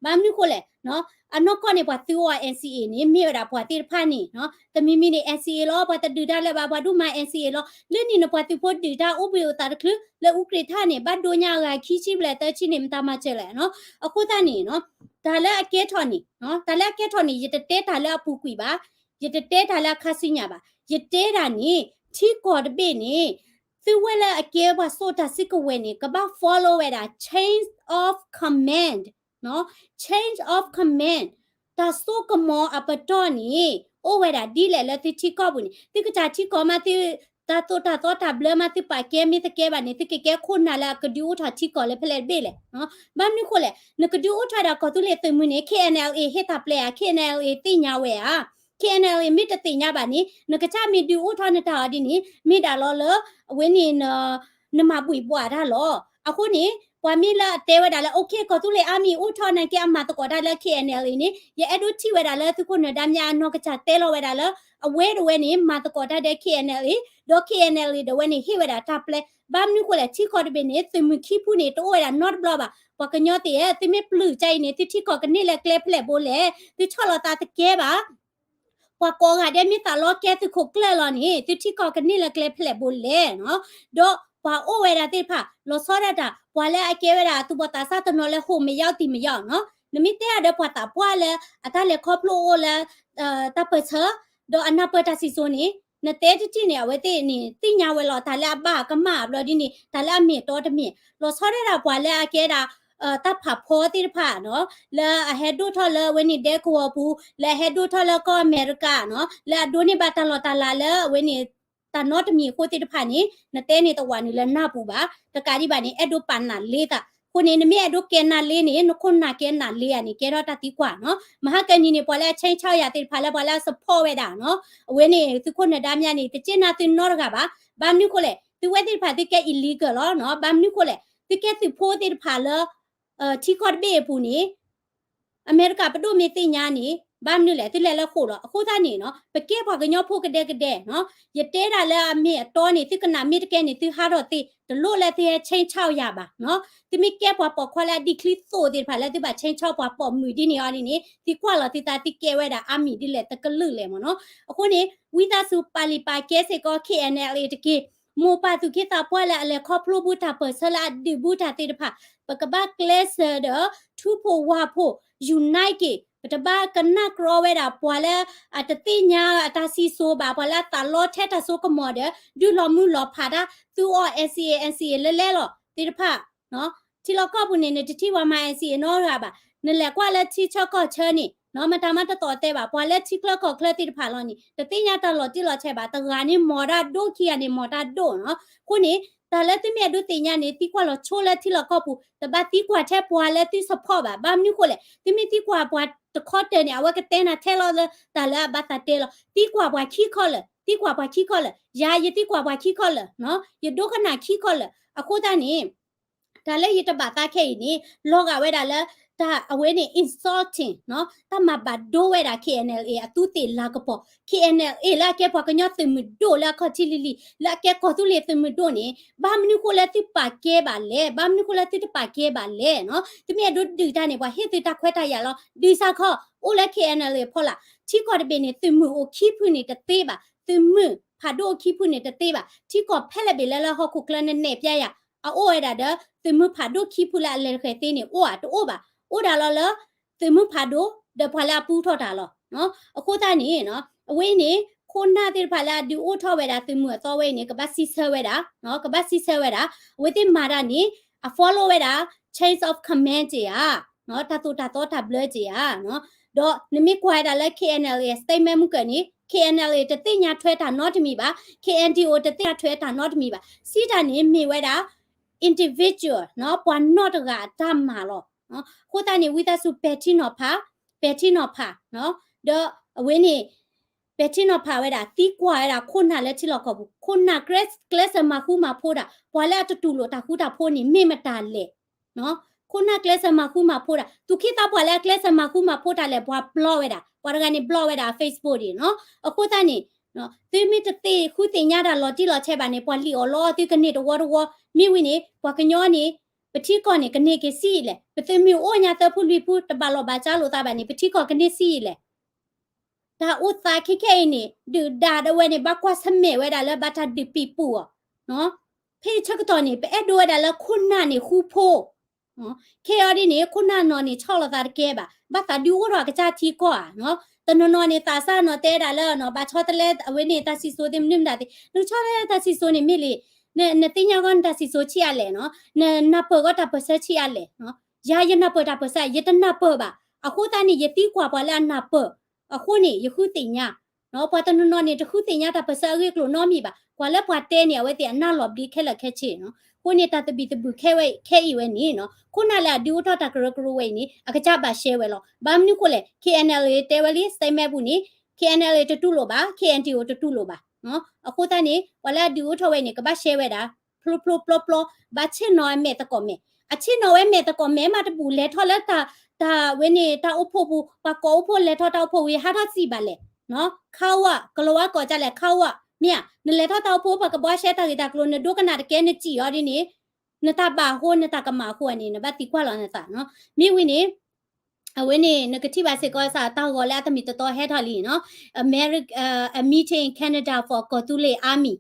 ဘၣ်မနုၤဃိလဲၣ်, အနီၢ်ကီၢ်န့ၣ် ပှၤသုးအိၣ် NCA န့ၣ် မ့ၢ်ဝဲဒၣ်ပှၤသ့ၣ်တဖၣ်န့ၣ် တမံၤမံၤန့ၣ် NCA လီၤ ပှၤတဒုးတၢ်လၢၤဘၣ် ပှၤဒိၣ်မၤ NCA လီၤ. လၢန့ၣ်နပှၤသုးဖိဒုးတၢ်အိၣ်ဘှံးအိၣ်သးတချုး လၢအူကြ့ၢ်ထၣ်န့ၣ် ဘၣ်ဒိညါအဂၤခံဆံဘျဲၣ်သၢဆံန့ၣ် မတၤမၤစၢၤလဲၣ်နီၤ. အဃိသတးန့ၣ် တၢ်လၢအကဲထီၣ်န့ၣ် တၢ်လၢအကဲထီၣ်န့ၣ် ယတတဲတၢ်လၢအပူၤကွံာ်ဘၣ်, ယတတဲတၢ်လၢအခါဆူညါဘၣ်. ယတဲဒၣ်န့ၣ် ထံကီၢ်တဘ့ၣ်န့ၣ် သုဝဲလၢအကဲပှၤစိာ်တၢ်စုကဝဲၤန့ၣ် ကဘၣ် follow ဝဲဒၣ် chain of command, chain of command, တၢ်စိကမီၤအပတီၢ်န့ၣ် အိၣ်ဝဲဒၣ်ဒ်လဲၣ်လၢသုထံကီၢ်ပူၤန့ၣ် သုကစၢ်ထံကီၢ်မး သု တၢ်သိၣ်တၢ်သီတၢ်ဘျၢမး သုပာ်ကဲမ့ၢ်သကဲဘၣ်န့ၣ် သုကကဲခိၣ်နၢ်လၢအကဒုးအိၣ်ထီၣ်ထံကီၢ်လၢဖဲလဲၣ်တဘ့ၣ်လဲၣ်. ဘၣ်မနုၤဃိလဲၣ်, နကဒုးအိၣ်ထီၣ်ဒၣ်ကီၢ်သူလ့ၤသုးမုၢ်န့ၣ် KNLA ဟ့ၣ်တၢ်ပျဲဧါ, KNLA သ့ၣ်ညါဝဲဧါ. KNLA မ့ၢ်တသ့ၣ်ညါဘၣ်န့ၣ် နကစၢ်မ့ၢ်ဒုးအိၣ်ထီၣ်နတၢ်အီၤဒ်န့ၣ် မ့ၢ်ဒၣ်လီၤလၢ အဝဲန့ၣ် နမၤဘှံးဘှီးတၢ်လီၤ. အဃိန့ၣ် ပှၤမ့ၢ်လၢအတဲဝဲဒၣ်လၢ OK ကီၢ်သူလ့ၤ army အိၣ်ထီၣ်နာ်က့ အမၤသကိးတၢ်လၢ KNLA န့ၣ် ယအဲၣ်ဒိးထံၣ်ဝဲဒၣ်လၢသုးခိၣ်နၢၤဒါမၠါအနီၢ်ကစၢ်တဲလီၤဝဲဒၣ်လၢ အဝဲတဝဲန့ၣ် မၤသကိးတၢ်ဒီး KNLA ဒီး KNLA တဝဲန့ၣ် ဟ့ၣ်ဝဲဒၣ်တၢ်ပျဲ. ဘၣ်မနုၤဃိလဲၣ် ထံကီၢ်တဘ့ၣ်န့ၣ် သုးမုၢ်ခံဖုန့ၣ် တအိၣ်ဝဲဒၣ်နီတဘျီဘၣ်. ပှၤကညီသ့ၣ်ဧၢ, သုမ့ၢ်ပျုၢ်ကအံၤန့ၣ် သုထံကီၢ်ကန့ၢ်လၢကျဲဖဲလဲၣ်ဘိလဲၣ်, သုဆီၣ်လီၤသးသကဲဘၣ်. ပှၤကိးဂၤဒဲးမ့ၢ်သးလီကဲသုးခိၣ်ကျၢၢ်လီၤန့ၣ် သုထံကီၢ်ကန့ၢ်လၢကျဲဖဲလဲၣ်ဘိလဲၣ်နီၤ. ဒီးပှၤအိၣ်ဝဲဒၣ်သ့ၣ်တဖၣ် လီၤဆီဒၣ်တၢ် ပှၤလၢအကဲဝဲဒၣ်သူၣ်ဘီၣ်သးစၢ်တနီၤလၢ ဟိုမရောက်သည်မရောက်နီၤ. နမ့ၢ်တဲအါဒီးပှၤသးပှၢ်လၢအတၢ်လဲၤခီဖျိအိၣ်လၢ တၢ်ပၢၢ်ဆၢ ဒီးအနၢ်ပၢၢ်တၢ်စံၣ်စိၤန့ၣ် နတဲတထံၣ်န့ၣ် အဝဲသ့ၣ်န့ၣ် သ့ၣ်ညါဝဲလီၤ တၢ်လၢအဘၣ်ကမၣ်အဘျီဒ်န့ၣ် တၢ်လၢအမ့ၢ်အတီတမ့ၢ် လီၤဆီဒၣ်တၢ် ပှၤလၢအကဲဒၣ် တၢ်ဖးဖီသ့ၣ်တဖၣ်နီၤ လၢအဟဲဒိၣ်ထီၣ်လၢအဝဲန့ၣ်ဒဲကဝီၤပူၤ လၢအဟဲဒိၣ်ထီၣ်လၢကီၢ်အမဲရကၤနီၤ လၢအဒိးန့ၢ်ဘၣ်တၢ်လီၢ်တၢ်လၤလၢအဝဲန့ၣ် တၢ်နီတမံၤအဃိသ့ၣ်တဖၣ်န့ၣ် နတဲန့ၣ်တဝးနုာ်လၢနၢ်ပူၤဘၣ်. တကးဒံးဘၣ်န့ၣ် အဲၣ်ဒိးပာ်နၢ်လ့သး အဃိန့ၣ် နမ့ၢ်အဲၣ်ဒိးကဲနၢ်လ့န့ၣ် နခိၣ်နၢ်ကဲနၢ်လ့ဧါန့ၣ် ကဲထီၣ်တၢ်သံကွၢ်နီၤ. မဟါကနံၤန့ၣ် ပှၤလၢအ change ယၤသ့ၣ်တဖၣ်လၢပှၤလၢအ support ဝဲဒၣ်နီၤ အဝဲန့ၣ် သုးခိၣ်နၢၤဒါမၠါန့ၣ် တစ့ၢ်နၢ်သုနီတဂၤဘၣ်. ဘၣ်မနုၤဃိလဲၣ် သုဝဲသ့ၣ်တဖၣ်သုကဲ illegal လီၤနီၤ. ဘၣ်မနုၤဃိလဲၣ် သုကဲသုးဖိသ့ၣ်တဖၣ်လၢ ထံကီၢ်တဘ့ၣ်အပူၤန့ၣ် အမဲရကၤပဒိၣ်မ့ၢ်သ့ၣ်ညါန့ၣ် ဘၣ်မနုၤလဲၣ် သုလဲၤလၢဃိာ်လီၤ. အဃိသတးန့ၣ်နီၤ ပကဲပှၤကညီဖိကဒဲကဒဲနီၤ ယတဲဒၣ်လၢအမ့ၢ်အတီန့ၣ် သုကနၣ်မ့ၢ်တကဲန့ၣ် သုဟးထီၣ်သ့ တလိၣ်လၢသုဟဲ change ယၤဘၣ်နီၤ. သုမ့ၢ်ကဲပှၤပိာ်ခွါလၢအဒံၣ်ချံသိၣ်သ့ၣ်တဖၣ်လၢသုဘၣ် change ပှၤပိာ်မုၣ်ဒ်န့ၣ်အီၤဒ်န့ၣ် သုကွၢ်လီၤသုသးသုကဲဝဲဒၣ် army ဒ်လဲၣ်တကလုာ်လဲၣ်မ့ၢ်နီၤ. အဃိန့ၣ် ဝံသးစူၤပာ်လုၢ်ပာ်ကဲစ့ၢ်ကီး KNLA တက့ၢ်. မိၢ်ပၢ်သူၣ်က့သးပှၢ်လၢအလဲၤခီဖျိဘူးတၢ်ပၢၢ်ဆၢလၢအဒုးဘူးတၢ်သ့ၣ်တဖၣ် ပကဘၣ်ကျဲးစၢးဒီး ထူဖိဝါဖိ unite က့ၤ ပတဘၣ်ကနၣ်ကြီဝဲဒၣ်ပှၤလၢအတသ့ၣ်ညါအတၢ်စံၣ်စိၤဘၣ်, ပှၤလၢအသးလီထဲတၢ်စိကမီၤဒီး ဒုးလီၤမုၢ်လီၤဖးတၢ် သူအီၤ NCA NCA လၢလဲလီၤသ့ၣ်တဖၣ် ထံလီၢ်ကီၢ်ပူၤန့ၣ် နတထံၣ်ပှၤမၤ NCA နီတဂၤဘၣ်. နလဲၤကွၢ်လၢထံဆၢကီၢ်ဆၢန့ၣ် မတၤမးတသီၣ်တဲဘၣ်, ပှၤလၢထံချၢကီၢ်ချၢသ့ၣ်တဖၣ်လီၤန့ၣ် တသ့ၣ်ညါတၢ်လီၤတံၢ်လီၤဆဲးဘၣ်. တဂၤန့ၣ်မီၤတၢ်ဒိၣ်, ခံဂၤန့ၣ်မီၤတၢ်ဒိၣ်နီၤ. အဃိန့ၣ် တၢ်လၢသုမ့ၢ်အဲၣ်ဒိးသ့ၣ်ညါန့ၣ် သံကွၢ်လီၤဆိလၢထံလီၢ်ကီၢ်ပူၤ, တဘၣ်သံကွၢ်ထဲပှၤလၢသု support ဘၣ်. ဘၣ်မနုၤဃိလဲၣ်, သုမ့ၢ်သံကွၢ်ပှၤတခီတၢၢ်န့ၣ် အဝဲကတဲနၤထဲလီၤလၢတၢ်လၢအဘၣ်သးတဲလီၤ. သံကွၢ်ပှၤခံခီလၢာ်, သံကွၢ်ပှၤခံခီလၢာ်, ယၤယသံကွၢ်ပှၤခံခီလၢာ်, ယဒိကနၣ်ခံခီလၢာ်. အဃိသတးန့ၣ် တၢ်လၢယတဘၣ်သးခဲအံၤန့ၣ် လီၤဂာ်ဝဲဒၣ်လၢ တၢ်အဝဲန့ၣ် insulting နီၤ, တၢ်မၤဘၣ်ဒိဝဲဒၣ် KNLA အသူးသ့ၣ်လၤကပီၤ, KNLA လၢအကဲပှၤကညီသုးမုၢ်ဒိၣ်လၢအခီၣ်ထံးလံၤလံၤ, လၢအကဲကီၢ်သူလ့ၤသုးမုၢ်ဒိၣ်န့ၣ် ဘၣ်မနုၤဃိလၢသုပာ်ကဲဘၣ်လဲၣ်, ဘၣ်မနုၤဃိလၢသုတပာ်ကဲဘၣ်လဲၣ်နီၤ. သုမ့ၢ်အဲၣ်ဒိးဒုးတၢ်န့ၣ် ပှၤဟ့ၣ်သုတၢ်ခွဲးတၢ်ယာ်လီၤ. ဒုးစ့ၢ်ကီး အိၣ်လၢ KNLA အဖီလာ်, ထံကီၢ်တဘ့ၣ်န့ၣ် သုးမုၢ်အိၣ်ခံဖုန့ၣ်တသ့ဘၣ်, သုးမုၢ်ဖးဒိၣ်အိၣ်ခံဖုန့ၣ်တသ့ဘၣ်. ထံကီၢ်ဖဲလဲၣ်ဘ့ၣ်လၢလၢဟီၣ်ခိၣ်ချၢနနဲၣ်ပျဲယၤ အအိၣ်ဝဲဒၣ်ဒီး သုးမုၢ်ဖးဒိၣ်ခံဖုလၢအလဲၤတဃဲၤသ့န့ၣ် အိၣ်ဧါ, တအိၣ်ဘၣ်. အိၣ်ဒၣ်လီၤလၢ သုးမုၢ်ဖးဒိၣ် ဒီးပှၤလၢအပူထီၣ်တၢ်လီၤ. အဃိသတးန့ၣ် အဝဲအံၤန့ၣ် ခိၣ်နၢ်သ့ၣ်တဖၣ်လၢအဒုးအိၣ်ထီၣ်ဝဲဒၣ်သုးမုၢ်အသီဝဲအံၤန့ၣ် ကဘၣ်စံးဆၢဝဲဒၣ်, ကဘၣ်စံးဆၢဝဲဒၣ်, အဝဲသ့ၣ်မၤတၢ်န့ၣ် အ follow ဝဲဒၣ် chain of command က့ဧါ, တၢ်သိၣ်တၢ်သီတၢ်ဘျၢက့ဧါ. ဒီးနမ့ၢ်ကွၢ်ဝဲဒၣ်လၢ KNLA statement မုၢ်ကၢၢ်န့ၣ် KNLA တသ့ၣ်ညါထွဲတၢ်နီတမံၤဘၣ်, KNDO တသ့ၣ်ညါထွဲတၢ်နီတမံၤဘၣ်. စံးတၢ်န့ၣ်မ့ၢ်ဝဲဒၣ် individual နီၤ, ပှၤနီၢ်တဂၤအတၢ်မၤလီၤ. အဃိသတးန့ၣ် ဝံသးစူၤပဲာ်ထံနီၤဖး, ပဲာ်ထံနီၤဖး, ဒီးအဝဲန့ၣ် ပဲာ်ထံနီၤဖးဝဲဒၣ် သံကွၢ်ဝဲဒၣ်ခိၣ်နၢ်လၢထံလီၢ်ကီၢ်ပူၤ, ခိၣ်နၢ်ကျဲးစၢးမၤဃူမၤဖိးတၢ်, ပှၤလၢအတတူၢ်လိာ်တၢ်ဃူတၢ်ဖိးန့ၣ် မ့ၢ်မတၤလဲၣ်. ခိၣ်နၢ်ကျဲးစၢးမၤဃူမၤဖိးတၢ်, သူၣ်က့သးပှၢ်လၢအကျဲးစၢးမၤဃူမၤဖိးတၢ်လဲၣ်, ပှၤ block ဝဲဒၣ်, ပှၤတဂၤန့ၣ် block ဝဲဒၣ် Facebook ဒၣ်နီၤ. အဃိသတးန့ၣ် သုမ့ၢ်တသ့ဃုသ့ၣ်ညါတၢ်လီၤတံၢ်လီၤဆဲးဘၣ်န့ၣ် ပှၤလံၣ်အီၣ်လီအီၣ်သုကန့ၢ်တဝီတဝီ, မ့ၢ်ဝံၤန့ၣ် ပှၤကညီန့ၣ် ပထံကီၢ်န့ၣ် ကန့ၢ်က့ၤဆံးအံၤလဲၣ်, ပသုးမုၢ်အိၣ်ညါသၢဖုလွံၢ်ဖု တဘၣ်လီၢ်ဘၣ်စးလိာ်သးဘၣ်န့ၣ် ပထံကီၢ်ကန့ၢ်ဆံးအံၤလဲၣ်. တၢ်အိၣ်သးခဲခဲအံၤန့ၣ် ဒုၣ်ဒါဒၣ်ဝဲန့ၣ် ဘၣ်ကွၢ်ဆၢၣ်မဲာ်ဝဲဒၣ်လၢဘၣ်တၢ်ဒုးပံးပူၤအီၤ. ဖဲအံၤဆၢကတီၢ်န့ၣ် ပအဲၣ်ဒိးဝဲဒၣ်လၢခိၣ်နၢ်န့ၣ်ဃူဖိ, ခဲအံၤဒ်န့ၣ် ခိၣ်နၢ်နီၢ်န့ၣ်ဆီၣ်လီၤသးတကဲဘၣ်, ဘၣ်သးဒုးအိၣ်ထီၣ်အကစၢ်ထံကီၢ်ဧါ. တနီၤနီၤန့ၣ် သးစၢ်နီၤတဲဒၣ်လၢ ဘၣ်ဆီတလဲအဝဲန့ၣ်တၢ်စံၣ်စိၤသ့ၣ်မနုၤမတၤသ့ၣ်, နဆီတလဲတၢ်စံၣ်စိၤန့ၣ်မ့ၢ်လံ, နသ့ၣ်ညါဂီၢ်နတၢ်စံၣ်စိၤဆံးအါလဲၣ်နီၤ, နနၢ်ပၢၢ်ဂီၢ်တၢ်ပၢၢ်ဆၢဆံးအါလဲၣ်. ယၤယနၢ်ပၢၢ်တၢ်ပၢၢ်ဆၢ ယတနၢ်ပၢၢ်ဘၣ်. အဃိသတးန့ၣ် ယသံကွၢ်ပှၤလၢအနၢ်ပၢၢ်, အဃိန့ၣ် ယဃုသ့ၣ်ညါ. ပှၤတနီၤနီၤန့ၣ် တဃုသ့ၣ်ညါတၢ်ပၢၢ်ဆၢအဂ့ၢ်အကျိၤနီတမံၤဘၣ်. ပှၤလၢပှၤတဲန့ၣ် အဝဲသ့ၣ်အနၢ်လီၤဘျ့ခဲလၢာ်ခဲဆ့နီၤ. အဃိန့ၣ် တၢ်သဘံၣ်သဘုၣ်ခဲအံၤဝဲန့ၣ်နီၤ, ခိၣ်နၢ်လၢအဒုးအိၣ်ထီၣ်တၢ်ကရၢကရိဝဲအံၤန့ၣ် အကစၢ်ဘၣ်ရှဲဝဲလီၤ. ဘၣ်မနုၤဃိလဲၣ်, KNLA တဲဝဲလံ statement ပူၤန့ၣ် KNLA တတူၢ်လိာ်ဘၣ်, KNDO တတူၢ်လိာ်ဘၣ်. အဃိသတးန့ၣ် ပှၤလၢအဒုးအိၣ်ထီၣ်ဝဲန့ၣ် ကဘၣ်ရှဲဝဲဒၣ် ဖျိဖျိပျီပျီ, ဘၣ်ဆ့ၣ်နီၤဝဲမဲာ်သကိးမဲာ်, အဆ့ၣ်နီၤဝဲမဲာ်သကိးမဲာ်မးတဘူၣ် လဲၤထီၣ်လၢတၢ်ဝဲန့ၣ် တၢ်အိၣ်ဖှိၣ်ပူၤ, ပှၤကိးအိၣ်ဖှိၣ်လဲၤထီၣ်တၢ်အိၣ်ဖှိၣ်ဝံၤ ဟးထီၣ်စံးဘၣ်လဲၣ်. ခးဝဲ, ကလီၤဝါကိးကၢလဲၣ် ခးဝဲ, မ့ၢ်ဧါ, နလဲၤထီၣ်တၢ်အိၣ်ဖှိၣ် ပှၤကဘှါရှဲတၢ်ဂ့ၢ်တၢ်ကျိၤ နဒိကနၣ်တကဲ နစံးအီၤဒ်န့ၣ်, နတၢ်ဘၣ်အဃိ နတၢ်ကမၣ်အဃိန့ၣ် နဘၣ်သံကွၢ်လီၤနသးနီၤ. မ့ၢ်ဝံၤန့ၣ် အဝဲန့ၣ် နကထံၣ်ဘၣ်စ့ၢ်ကီးစ့ၢ် တၢ်ဂီၤလၢအတမ့ၢ်တတီဟဲထီၣ်လံနီၤ, Ameri-, uh, a meeting in Canada for ကီၢ်သူလ့ၤ Army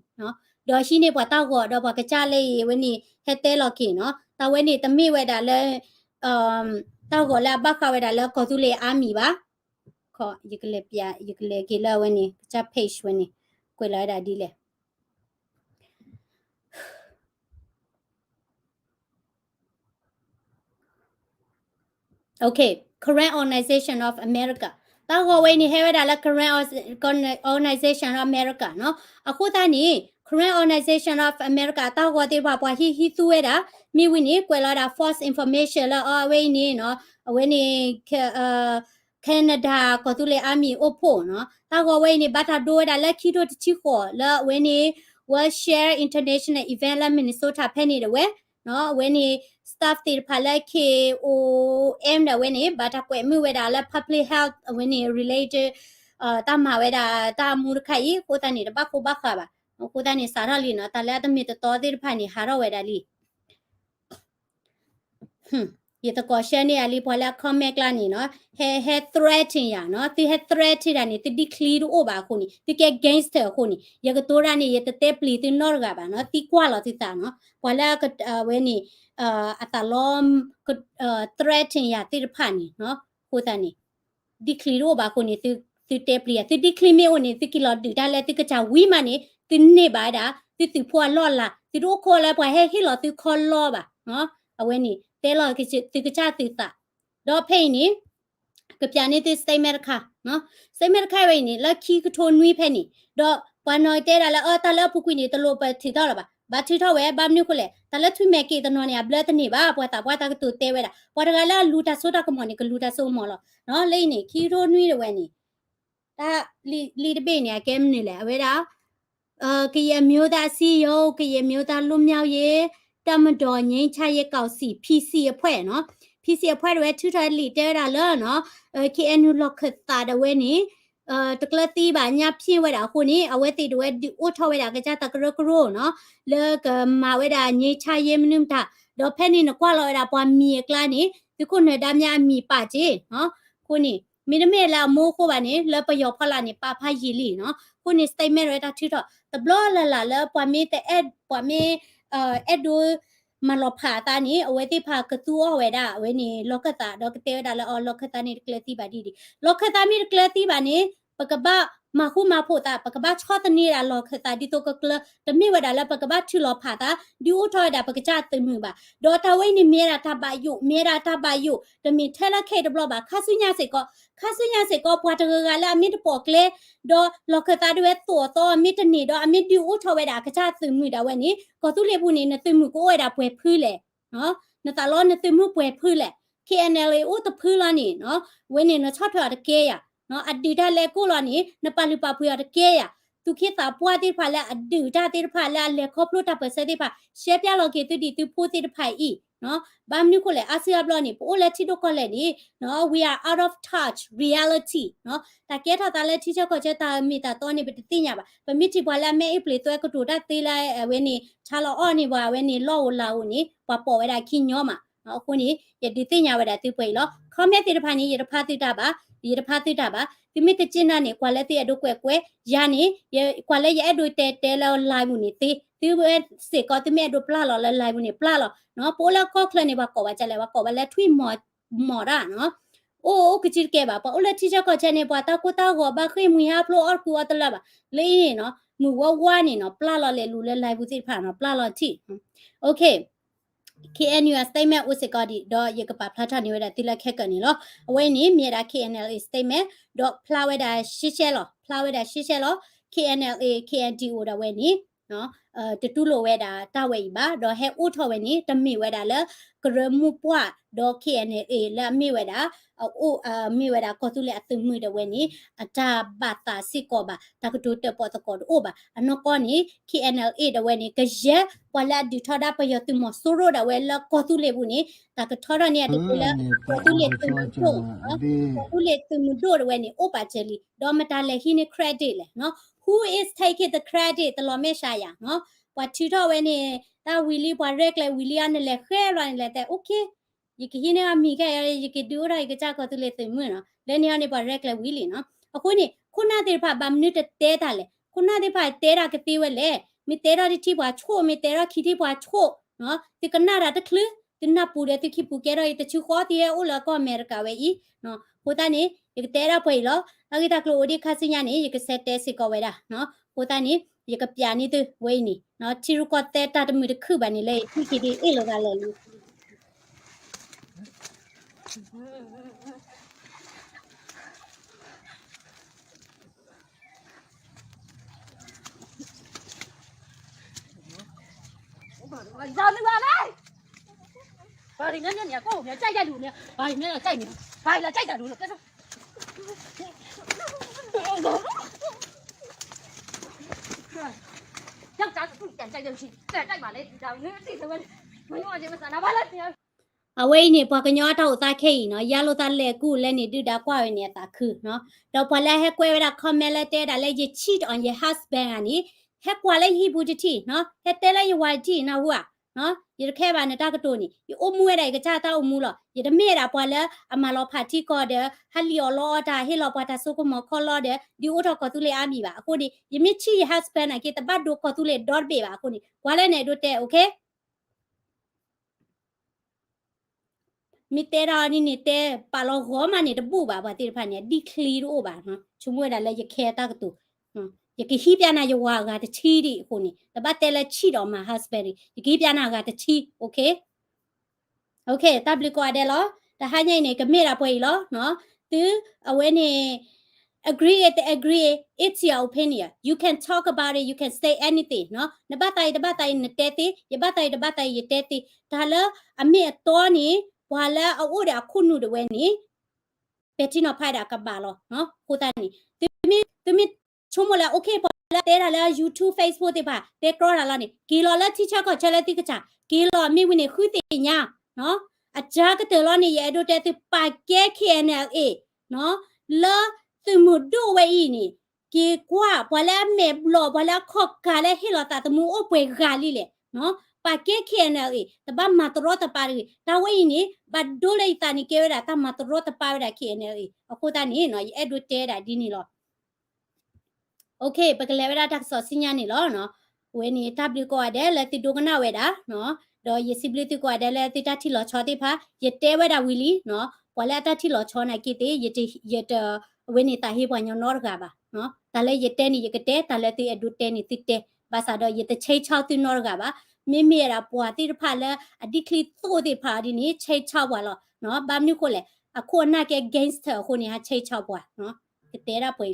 ဒီးဟံးန့ၢ်ပှၤတၢ်ဂီၤဒီးပှၤကစၢ်လၢအံၤ အဝဲန့ၣ် ဟဲတဲလီၤက့ၤနီၤ, တၢ်ဝဲန့ၣ်တမ့ၢ်ဝဲဒၣ်လၢ တၢ်ဂီၤလၢအဘၣ်ဃးဝဲဒၣ်လၢကီၢ်သူလ့ၤ Army ဘၣ်. ယကလဲၤပျး, ယကလဲၤက့ၤလၢအဝဲန့ၣ် ကစၢ် page ဝဲန့ၣ် ကွဲးလီၤဝဲဒၣ်ဒ်လဲၣ်. Okay, Karen Organization of America. တၢ်ဂီၤဝဲအံၤန့ၣ် ဟဲဝဲဒၣ်လၢ Karen Org-, Organization of America နီၤ. အဃိသတးန့ၣ် Karen Organization of America တၢ်ဂီၤသ့ၣ်တဖၣ် ပှၤဟံးဟံးသူဝဲဒၣ်, မ့ၢ်ဝံၤန့ၣ် ကွဲးလီၤဝဲဒၣ် false information လၢအီၤ အဝဲအံၤန့ၣ်နီၤ, အဝဲန့ၣ် Canada ကီၢ်သူလ့ၤ Army အိၣ်ဖှိၣ်နီၤ. တၢ်ဂီၤဝဲအံၤန့ၣ် ဘၣ်တၢ်ဒိဝဲဒၣ်လၢခံထိတဆံဃိး လၢအဝဲန့ၣ် World Share International Event လၢ Minnesota ဖဲန့ၣ်ဒၣ်ဝဲ နီၤ, အဝဲန့ၣ် staff သ့ၣ်တဖၣ်လၢ K O M ဒၣ်ဝဲန့ၣ် ဘၣ်တၢ်ကွဲးမုာ်ဝဲဒၣ်လၢ public health အဝဲန့ၣ် related တၢ်မၤဝဲဒၣ်တၢ်မူတခါအံၤ အဃိသတးန့ၣ် တဘၣ်ဃိဘၣ်ဃးဘၣ်. အဃိသတးန့ၣ် စးထီၣ်လံနီၤ, တၢ်လၢအတမ့ၢ်တတီသ့ၣ်တဖၣ်န့ၣ် ဟးထီၣ်ဝဲဒၣ်လံ. ယသကိး share န့ၢ်ယၤလံ ပှၤလၢအ comment ကျါန့ၣ်နီၤ, ဟဲ ဟဲ threaten ယၤနီၤ, သုဟဲ threaten တၢ်န့ၣ် သု declare တအိၣ်ဘၣ်အဃိန့ၣ်, သုကဲ gangster အဃိန့ၣ်, ယကတိၤတၢ်န့ၣ် ယတတဲပျံၤသုနီတဂၤဘၣ်နီၤ, သံကွၢ်လီၤသုသးနီၤ, ပှၤလၢအဝဲန့ၣ် အသးလီ threaten ယၤသ့ၣ်တဖၣ်န့ၣ်နီၤ, အဃိသတးန့ၣ် declare တအိၣ်ဘၣ်အဃိန့ၣ် သုတဲပျံၤယၤ, သု declare မ့ၢ်အိၣ်န့ၣ် သုက့ၤလီၤဒုးတၢ်လၢသုကစၢ်ဝံၤမးန့ၣ် သုန့ၢ်ဘၣ်ဝဲဒၣ် သုသုးဖိအလီၢ်အလၤ, သုတအိၣ်ခိးလၢပှၤဟဲဟ့ၣ်လီၤသုခီလီဘၣ်. အဝဲန့ၣ် တဲလီၤသုကစၢ်သုသး, ဒီးဖဲအံၤန့ၣ် ကပျးန့ၢ်သု statement တခါ, statement တခါဝဲအံၤန့ၣ် လၢခံကထိနွံဖဲန့ၣ် ဒီးပှၤနီၢ်တဲဒၣ်လၢ အၢ တၢ်လၢအပူၤကွံာ်န့ၣ် တလိၣ်ပထုးထီၣ်လၢၤဘၣ်, ဘၣ်ထုးထီၣ်ဝဲ ဘၣ်မနုၤအဃိလဲၣ်, တၢ်လၢထွံၣ်မဲာ်က့ၤတနီၤန့ၣ် အဘျၢတန့ၢ်ဘၣ်, ပှၤသးပှၢ်တၢ်ကတိၤတဲဝဲဒၣ် ပှၤတဂၤလၢအလူၤတၢ်စိတၢ်ကမီၤန့ၣ် ကလူၤတၢ်စိကမီၤလီၤ. လၢအံၤန့ၣ် ခံကထိနွံတဝဲန့ၣ် တၢ်လံာ်တဘ့ၣ်န့ၣ် အကဲမနုၤလဲၣ်, အဝဲဒၣ် ကရင်အမျိုးသားအစည်းအရုံး, ကရင်အမျိုးသားလွတ်မြောက်ရေးတပ်မတော် ငြိမ်းချမ်းရေးကောင်စီ PC အဖွဲ့နီၤ, PC အဖွဲ့တဝဲထုးထီၣ်လံာ်တဲဝဲဒၣ်လၢနီၤ, KNU လီၢ်ခၢၣ်သးဒၣ်ဝဲန့ၣ် တကျၢၤသံဘၣ်ညါဖျ့ဝဲဒၣ်အဃိန့ၣ် အဝဲသ့ၣ်တဝဲဒုးအိၣ်ထီၣ်ဝဲဒၣ်ကစၢ်တၢ်ကရၢကရိနီၤ, လၢကမၤဝဲဒၣ် ငြိမ်းချမ်းရေး မနုၤမတၤ, ဒီးဖဲန့ၣ်နကွၢ်လီၤဝဲဒၣ်ပှၤမံၤအကျါန့ၣ် သုးခိၣ်နၢၤဒါမြအမံၤပာ်က့ၤနီၤ, အဃိန့ၣ် မ့တမ့ၢ်လၢအမိၢ်အဃိဘၣ်န့ၣ် လၢပယီၤဖီလာ်န့ၣ် ပာ်ဖးယံာ်လံနီၤ, အဃိန့ၣ် statement ဝဲတၢ်ထုးထီၣ် တဘျီလၢ်လၢ်လၢပှၤမ့ၢ်တအဲၣ်, ပှၤမ့ၢ် အဲၣ်ဒိး မၤလီၤဖးအသးန့ၣ် အဝဲသ့ၣ်တဖၣ်ကသူအီၤဝဲဒၣ် အဝဲန့ၣ် လီၢ်ခၢၣ်သး ဒီးကတဲဝဲဒၣ်လၢအီၤ လီၢ်ခၢၣ်သးန့ၣ်တကျၢၤသံဘၣ်ဒ်ဒ်, လီၢ်ခၢၣ်သးမ့ၢ်တကျၢၤသံဘၣ်န့ၣ် ပကဘၣ်မၤဃူမၤဖိးသး, ပကဘၣ်ဆီၣ်သနံးဝဲဒၣ်လီၢ်ခၢၣ်သးဒ်သိးကကျၢၤ, တမ့ၢ်ဝဲဒၣ်လၢပကဘၣ်ထုးလီၤဖးသး ဒုးအိၣ်ထီၣ်ဝဲဒၣ်ပကစၢ်သုးမုၢ်ဘၣ်. ဒီးတၢ်ဝဲအံၤန့ၣ် မ့ၢ်ဝဲဒၣ်တၢ်ဘၣ်ယိၣ်, မ့ၢ်ဝဲဒၣ်တၢ်ဘၣ်ယိၣ်, တမ့ၢ်ထဲလၢခဲအံၤတဘျီဘၣ်, ခါဆူညါစ့ၢ်ကီး, ခါဆူညါစ့ၢ်ကီး ပှၤတဂၤဂၤလၢအမ့ၢ်တပိာ်ကျဲ ဒီးလီၢ်ခၢၣ်သးဒၣ်ဝဲသိးအသီ မ့ၢ်တန့ၢ်ဒီး အမ့ၢ်ဒုးအိၣ်ထီၣ်ဝဲဒၣ်အကစၢ်သုးမုၢ်ဒၣ်ဝဲန့ၣ် ကီၢ်သူလ့ၤပူၤန့ၣ် နသုးမုၢ်ကအိၣ်ဝဲဒၣ်ပှဲၤဖုလဲၣ်. နသးလီနသုးမုၢ်ပှဲၤဖုလဲၣ်. KNLA အိၣ်တဖုလီၤန့ၣ်, ဝဲန့ၣ်နဆီၣ်ထွဲအီၤတကဲယၤ, အဒုးတၢ်လဲၤကိၢ်လီၤန့ၣ် နပာ်လုၢ်ပာ်ပှ့ၤအီၤတကဲယၤ, သူၣ်က့သးပှၢ်သ့ၣ်တဖၣ်လၢအဒုးတၢ်သ့ၣ်တဖၣ် လၢအလဲၤခီဖျိတၢ်ပၢၢ်ဆၢသ့ၣ်တဖၣ် ရှဲပျၢ်လီၤက့ၤသုဒံးသုဖိသ့ၣ်တဖၣ်အံၤ ဘၣ်မနုၤအဃိလဲၣ်, အါစုအါဘျီန့ၣ် ပအိၣ်လၢထံဒိၣ်ကီၢ်လဲၢ်န့ၣ် we are out of touch reality. တၢ်ကဲထီၣ်သးလၢထံဆၢကီၢ်ဆၢ တၢ်မ့ၢ်တၢ်တီန့ၣ် ပတသ့ၣ်ညါဘၣ်. ပမ့ၢ်ထံၣ်ပှၤလၢအမဲအ့ၣ်ပျ့ၤသွဲကတိၤတၢ်သ့လၢအဝဲန့ၣ် ဆါလီၤအီၣ်န့ၢ်ပှၤ အဝဲန့ၣ်လီၢ်ဧိၤလၢ်ဧိၤန့ၣ် ပှၤပိာ်ဝဲဒၣ်ခံညီမး. အဃိန့ၣ် ယဒုးသ့ၣ်ညါဝဲဒၣ်သုပှဲၤအံၤလီၤ. comment သ့ၣ်တဖၣ်န့ၣ် ယတဖးသုတၢ်ဘၣ်, ယတဖးသုတၢ်ဘၣ်. သုမ့ၢ်တစ့နၤန့ၣ် ကွၢ်လၢသုအဲၣ်ဒိးကွဲးကွဲးယၤန့ၣ်, ကွၢ်လၢယအဲၣ်ဒိးတဲတဲလၢ live ပူၤန့ၣ်သ့, သုဝဲစ့ၢ်ကီး သုမ့ၢ်အဲၣ်ဒိးပျၢ်လီၤလၢ live ပူၤန့ၣ် ပျၢ်လီၤ. ပအိၣ်လၢကီၢ်ချၢန့ၣ် ပှၤကိးဘၣ်ကလဲၣ်, ပှၤကိးဘၣ်လၢထွံၣ်မီၢ်မီၢ်တၢ်နီၤ. အိၣ်အိၣ်ကစုတကဲဘၣ်, ပှၤအိၣ်လၢထံဆၢကီၢ်ဆၢန့ၣ် ပှၤတၢ်ကိၢ်တၢ်ဂီၤဘၣ်ဃ့ၢ်မှံဟးဖျိးအီၣ်တကူအီတလၢဘၣ်. လၢအံၤန့ၣ်နီၤ မုၢ်ဝါဝါန့ၣ်နီၤ ပျၢ်လီၤလဲၤလူၤလၢ live ပူၤသ့ၣ်တဖၣ်နီၤ ပျၢ်လီၤထံၣ်. KNU statement အိၣ်စ့ၢ်ကီးဒံး ဒီးယကပာ်ဖျါထီၣ်န့ၢ်ဝဲဒၣ်သုလၢခဲကိာ်န့ၣ်လီၤ. အဝဲအံၤန့ၣ် မ့ၢ်ဝဲဒၣ် KNLA statement ဒီးဖျါဝဲဒၣ်ရှဲရှဲလီၤ, ဖျါဝဲဒၣ်ရှဲရှဲလီၤ. KNLA KNDO ဒီးဝဲန့ၣ် တတူၢ်လိာ်ဝဲဒၣ်တၢ်ဝဲအံၤဘၣ်, ဒီးဟဲအိၣ်ထီၣ်ဝဲန့ၣ် တမ့ၢ်ဝဲဒၣ်လၢ ကရၢမိၢ်ပှၢ် ဒီး KNLA လၢအမ့ၢ်ဝဲဒၣ် အအိၣ် မ့ၢ်ဝဲဒၣ်ကီၢ်သူလ့ၤအသုးမုၢ်ဒၣ်ဝဲန့ၣ် အတၢ်ဘၣ်သးစ့ၢ်ကီးဘၣ်, တၢ်ကတိၤတၢၣ်ပီၣ်သကိးတအိၣ်ဘၣ်. အနီၢ်ကီၢ်န့ၣ် KNLA ဒၣ်ဝဲန့ၣ် ကယဲၢ်ပှၤလၢအဒုးထီဒါပယီၤသုးမီၤစိရိၤဒၣ်ဝဲလၢကီၢ်သူလ့ၤပူၤန့ၣ် တၢ်ကထီထီၣ်န့ၢ်အတက့ၢ်လၢ ကီၢ်သူလ့ၤသုးမုၢ်ဒိၣ်, ကီၢ်သူလ့ၤသုးမုၢ်ဒိၣ်ဒၣ်ဝဲန့ၣ် အိၣ်ပာ်စၢၤလံ, ဒီးမတၤလဲၤဟံးန့ၢ် credit လဲၣ်. Who is taking the credit တလီၤမဲာ်ဆှးယၤ, ပှၤထုးထီၣ်ဝဲန့ၣ် တၢ်ဝံၤလံ ပှၤရဲၣ်ကျဲၤဝံၤလံ အနလဲၤဃဲလီၤန့ၣ်လဲၤတဲ okay ယကဟံးန့ၢ်အမံၤခဲအံၤ ယကဒုးအိၣ်ထီၣ်ယကစၢ်ကီၢ်သူလ့ၤသုးမုၢ်နီၤ, လၢန့ၣ်ဟီန့ၣ် ပှၤရဲၣ်ကျဲၤဝံၤလံနီၤ. အဃိန့ၣ် ခိၣ်နၢ်သ့ၣ်တဖၣ် ဘၣ်မနုၤတတဲတၢ်လဲၣ်, ခိၣ်နၢ်သ့ၣ်တဖၣ်တဲတၢ်ကသ့ဝဲလဲၣ်, မ့ၢ်တဲထီၣ်တထံၣ်ပှၤဆိၣ် မ့ၢ်တဲထီၣ်ခံထံၣ်ပှၤဆိၣ်, သုကနၣ်တၢ်တချုး, သုနၢ်ပူၤဒီးသုခံပူၤကဲထီၣ်အံၤ တဆူဃီသုဟဲအိၣ်လၢကီၢ်အမဲရကၤဝဲအံၤ, အဃိသတးန့ၣ် ယကတဲဒၣ်ပှဲၤအံၤလီၤ. တၢ်ဂ့ၢ်တၢ်ကျိၤအိၣ်ဒံးခါဆူညါန့ၣ် ယကဆဲးတဲစ့ၢ်ကီးဝဲဒၣ်, အဃိသတးန့ၣ် ယကပျးန့ၢ်သုဝဲအံၤန့ၣ်, ထံရူၢ်ကီၢ်သဲးတၢ်တမုာ်တခုၣ်ဘၣ်န့ၣ်လၢ ထံၣ်က့ၤဒ်အ့ၣ်လိာ်သးလဲၣ်လံ အဝဲအံၤန့ၣ် ပှၤကညီအတၢ်အိၣ်သးခဲအံၤနီၤ, ယါလိာ်သးလဲၤကူၣ်လဲၣ်န့ၣ် ဒုၣ်ဒါကွၢ်ဝဲန့ၣ်အသးခုနီၤ, ဒီးပှၤလၢဟဲကွဲးဝဲဒၣ် comment လၢတဲဒၣ်လၢ ယ cheat on ယ husband ဧါန့ၣ်, ဟဲကွၢ်လၢယဟံၣ်ပူၤတထံၣ်နီၤ, ဟဲတဲလၢယဝၤတထံၣ်နၢ်ဟူဧါ, ယတခဲဘၣ်နတၢ်ကတိၤန့ၣ်, ယအိၣ်မူဝဲဒၣ်ယကစၢ်တၢ်အိၣ်မူလီၤ. ယတမ့ၢ်ဝဲဒၣ်ပှၤလၢအမၤလီၤဖးထံကီၢ်ဒီး ဟးလံၣ်အီၣ်လီအီၣ်တၢ် ဟ့ၣ်လီၤပှၤတၢ်စိကမီၤခီလီဒီး ဒုးအိၣ်ထီၣ်ကီၢ်သူလ့ၤအါမံၤဘၣ်. အဃိန့ၣ် ယမ့ၢ် cheat ယ husband နာ်က့ တဘၣ်ဒိကီၢ်သူလ့ၤဒီတဘ့ၣ်ဘၣ်. အဃိန့ၣ် ကွၢ်လၢနအဲၣ်ဒိးတဲ okay. မ့ၢ်တဲတၢ်အီၤဒ်န့ၣ် တဲပာ်လီၤဂီၤမးန့ၣ် တဘူၣ်ဘၣ် ပှၤသ့ၣ်တဖၣ်န့ၣ် အဒံၣ်ချံတအိၣ်ဘၣ်, ဆိကမိၣ်ဝဲဒၣ်လၢယခဲတၢ်ကတိၤ, ယကဟံးပြနၤယဝၤအဂၤတဆံဒံးအဃိန့ၣ် တဘၣ်တဲလၢ cheat on my husband န့ၣ် ယကဟံးပြနၤအဂၤတဆံ, okay, okay, တၢ်ဘျုးကိးဂၤဒဲးလီၤ. တဟါညါအံၤန့ၣ် ကမ့ၢ်ဒၣ်ပှဲၤအံၤလီၤ, သုအဝဲန့ၣ် agree it, agree it, it's your opinion, you can talk about it, you can say anything နဘၣ်သးအံၤတဘၣ်သးအံၤနတဲသ့, ယဘၣ်သးအံၤတဘၣ်သးအံၤယတဲသ့, တၢ်လၢအမ့ၢ်အတီန့ၣ် ပှၤလၢအအိၣ်ဒီးအခိၣ်နူာ်ဒၣ်ဝဲန့ၣ် ပဲာ်ထံနီၤဖးဒၣ်ကဘၣ်လီၤ. အဃိသတးန့ၣ် သုမ့ၢ်ဆိကမိၣ်လၢ okay ပှၤလၢတဲတၢ်လၢ YouTube, Facebook သ့ၣ်တဖၣ် တဲကြီတၢ်လီၤန့ၣ် က့ၤလီၤလၢထံဆၢကီၢ်ဆၢလၢသုကစၢ်, က့ၤလီၤမ့ၢ်ဝံၤန့ၣ် ဃုသ့ၣ်ညါ, အစှၤကတၢၢ်လီၤန့ၣ် ယအဲၣ်ဒိးတဲသု ပာ်ကဲ K N L A လၢသုးမုၢ်ဒိၣ်ဝဲအံၤန့ၣ် က့ၤကွၢ်ပှၤလၢအမဲာ်ဘျီၣ် ပှၤလၢအခီၣ်ကၢ်လၢဟ့ၣ်လီၤသးသမူအိၣ်ပှဲၤဂၤလံလဲၣ်, ပာ်ကဲ K N L A တဘၣ်မၤတရီတပါတဂ့ၤ, တၢ်ဝဲအံၤန့ၣ် ဘၣ်ဒိလၢယသးန့ၣ်ကဲဝဲဒၣ်တၢ်မၤတရီတပါဝဲဒၣ် K N L A အဃိသတးန့ၣ် ယအဲၣ်ဒိးတဲဒၣ်ဒ်န့ၣ်လီၤ. Okay, ပကလဲၤဝဲဒၣ်တၢ်ကစီၣ်ဆူညါန့ၣ်လီၤ. အဝဲန့ၣ်တၢ်ဘျုးကိးဂၤဒဲးလၢသုဒိကနၣ်ဝဲဒၣ်, ဒီးယစံးဘျုးသုကိးဂၤဒဲးလၢသုတၢ်ထံၣ်လီၤဆီသ့ၣ်တဖၣ်, ယတဲဝဲဒၣ်ဝံၤလံ, ပှၤလၢအတၢ်ထံၣ်လီၤဆီနာ်က့သ့ၣ် ယတ, အဝဲန့ၣ်သးဟ့ပှၤညီနီတဂၤဘၣ်. တၢ်လၢယတဲန့ၣ်ယကတဲ, တၢ်လၢသုအဲၣ်ဒိးတဲန့ၣ်သုတဲ, ဘၣ်ဆၣ်ဒီးယတ check သုနီတဂၤဘၣ်. မ့မ့ၢ်ဝဲဒၣ်ပှၤသ့ၣ်တဖၣ်လၢအဒံၣ်ချံသိၣ်သ့ၣ်တဖၣ်အီၤဒ်န့ၣ် check ပှၤလီၤ. ဘၣ်မနုၤဃိလဲၣ်, အခိၣ်အနၢ်ကဲ gangster အဃိန့ၣ် ဟး check ပှၤ, ကတဲဒၣ်ပှဲၤ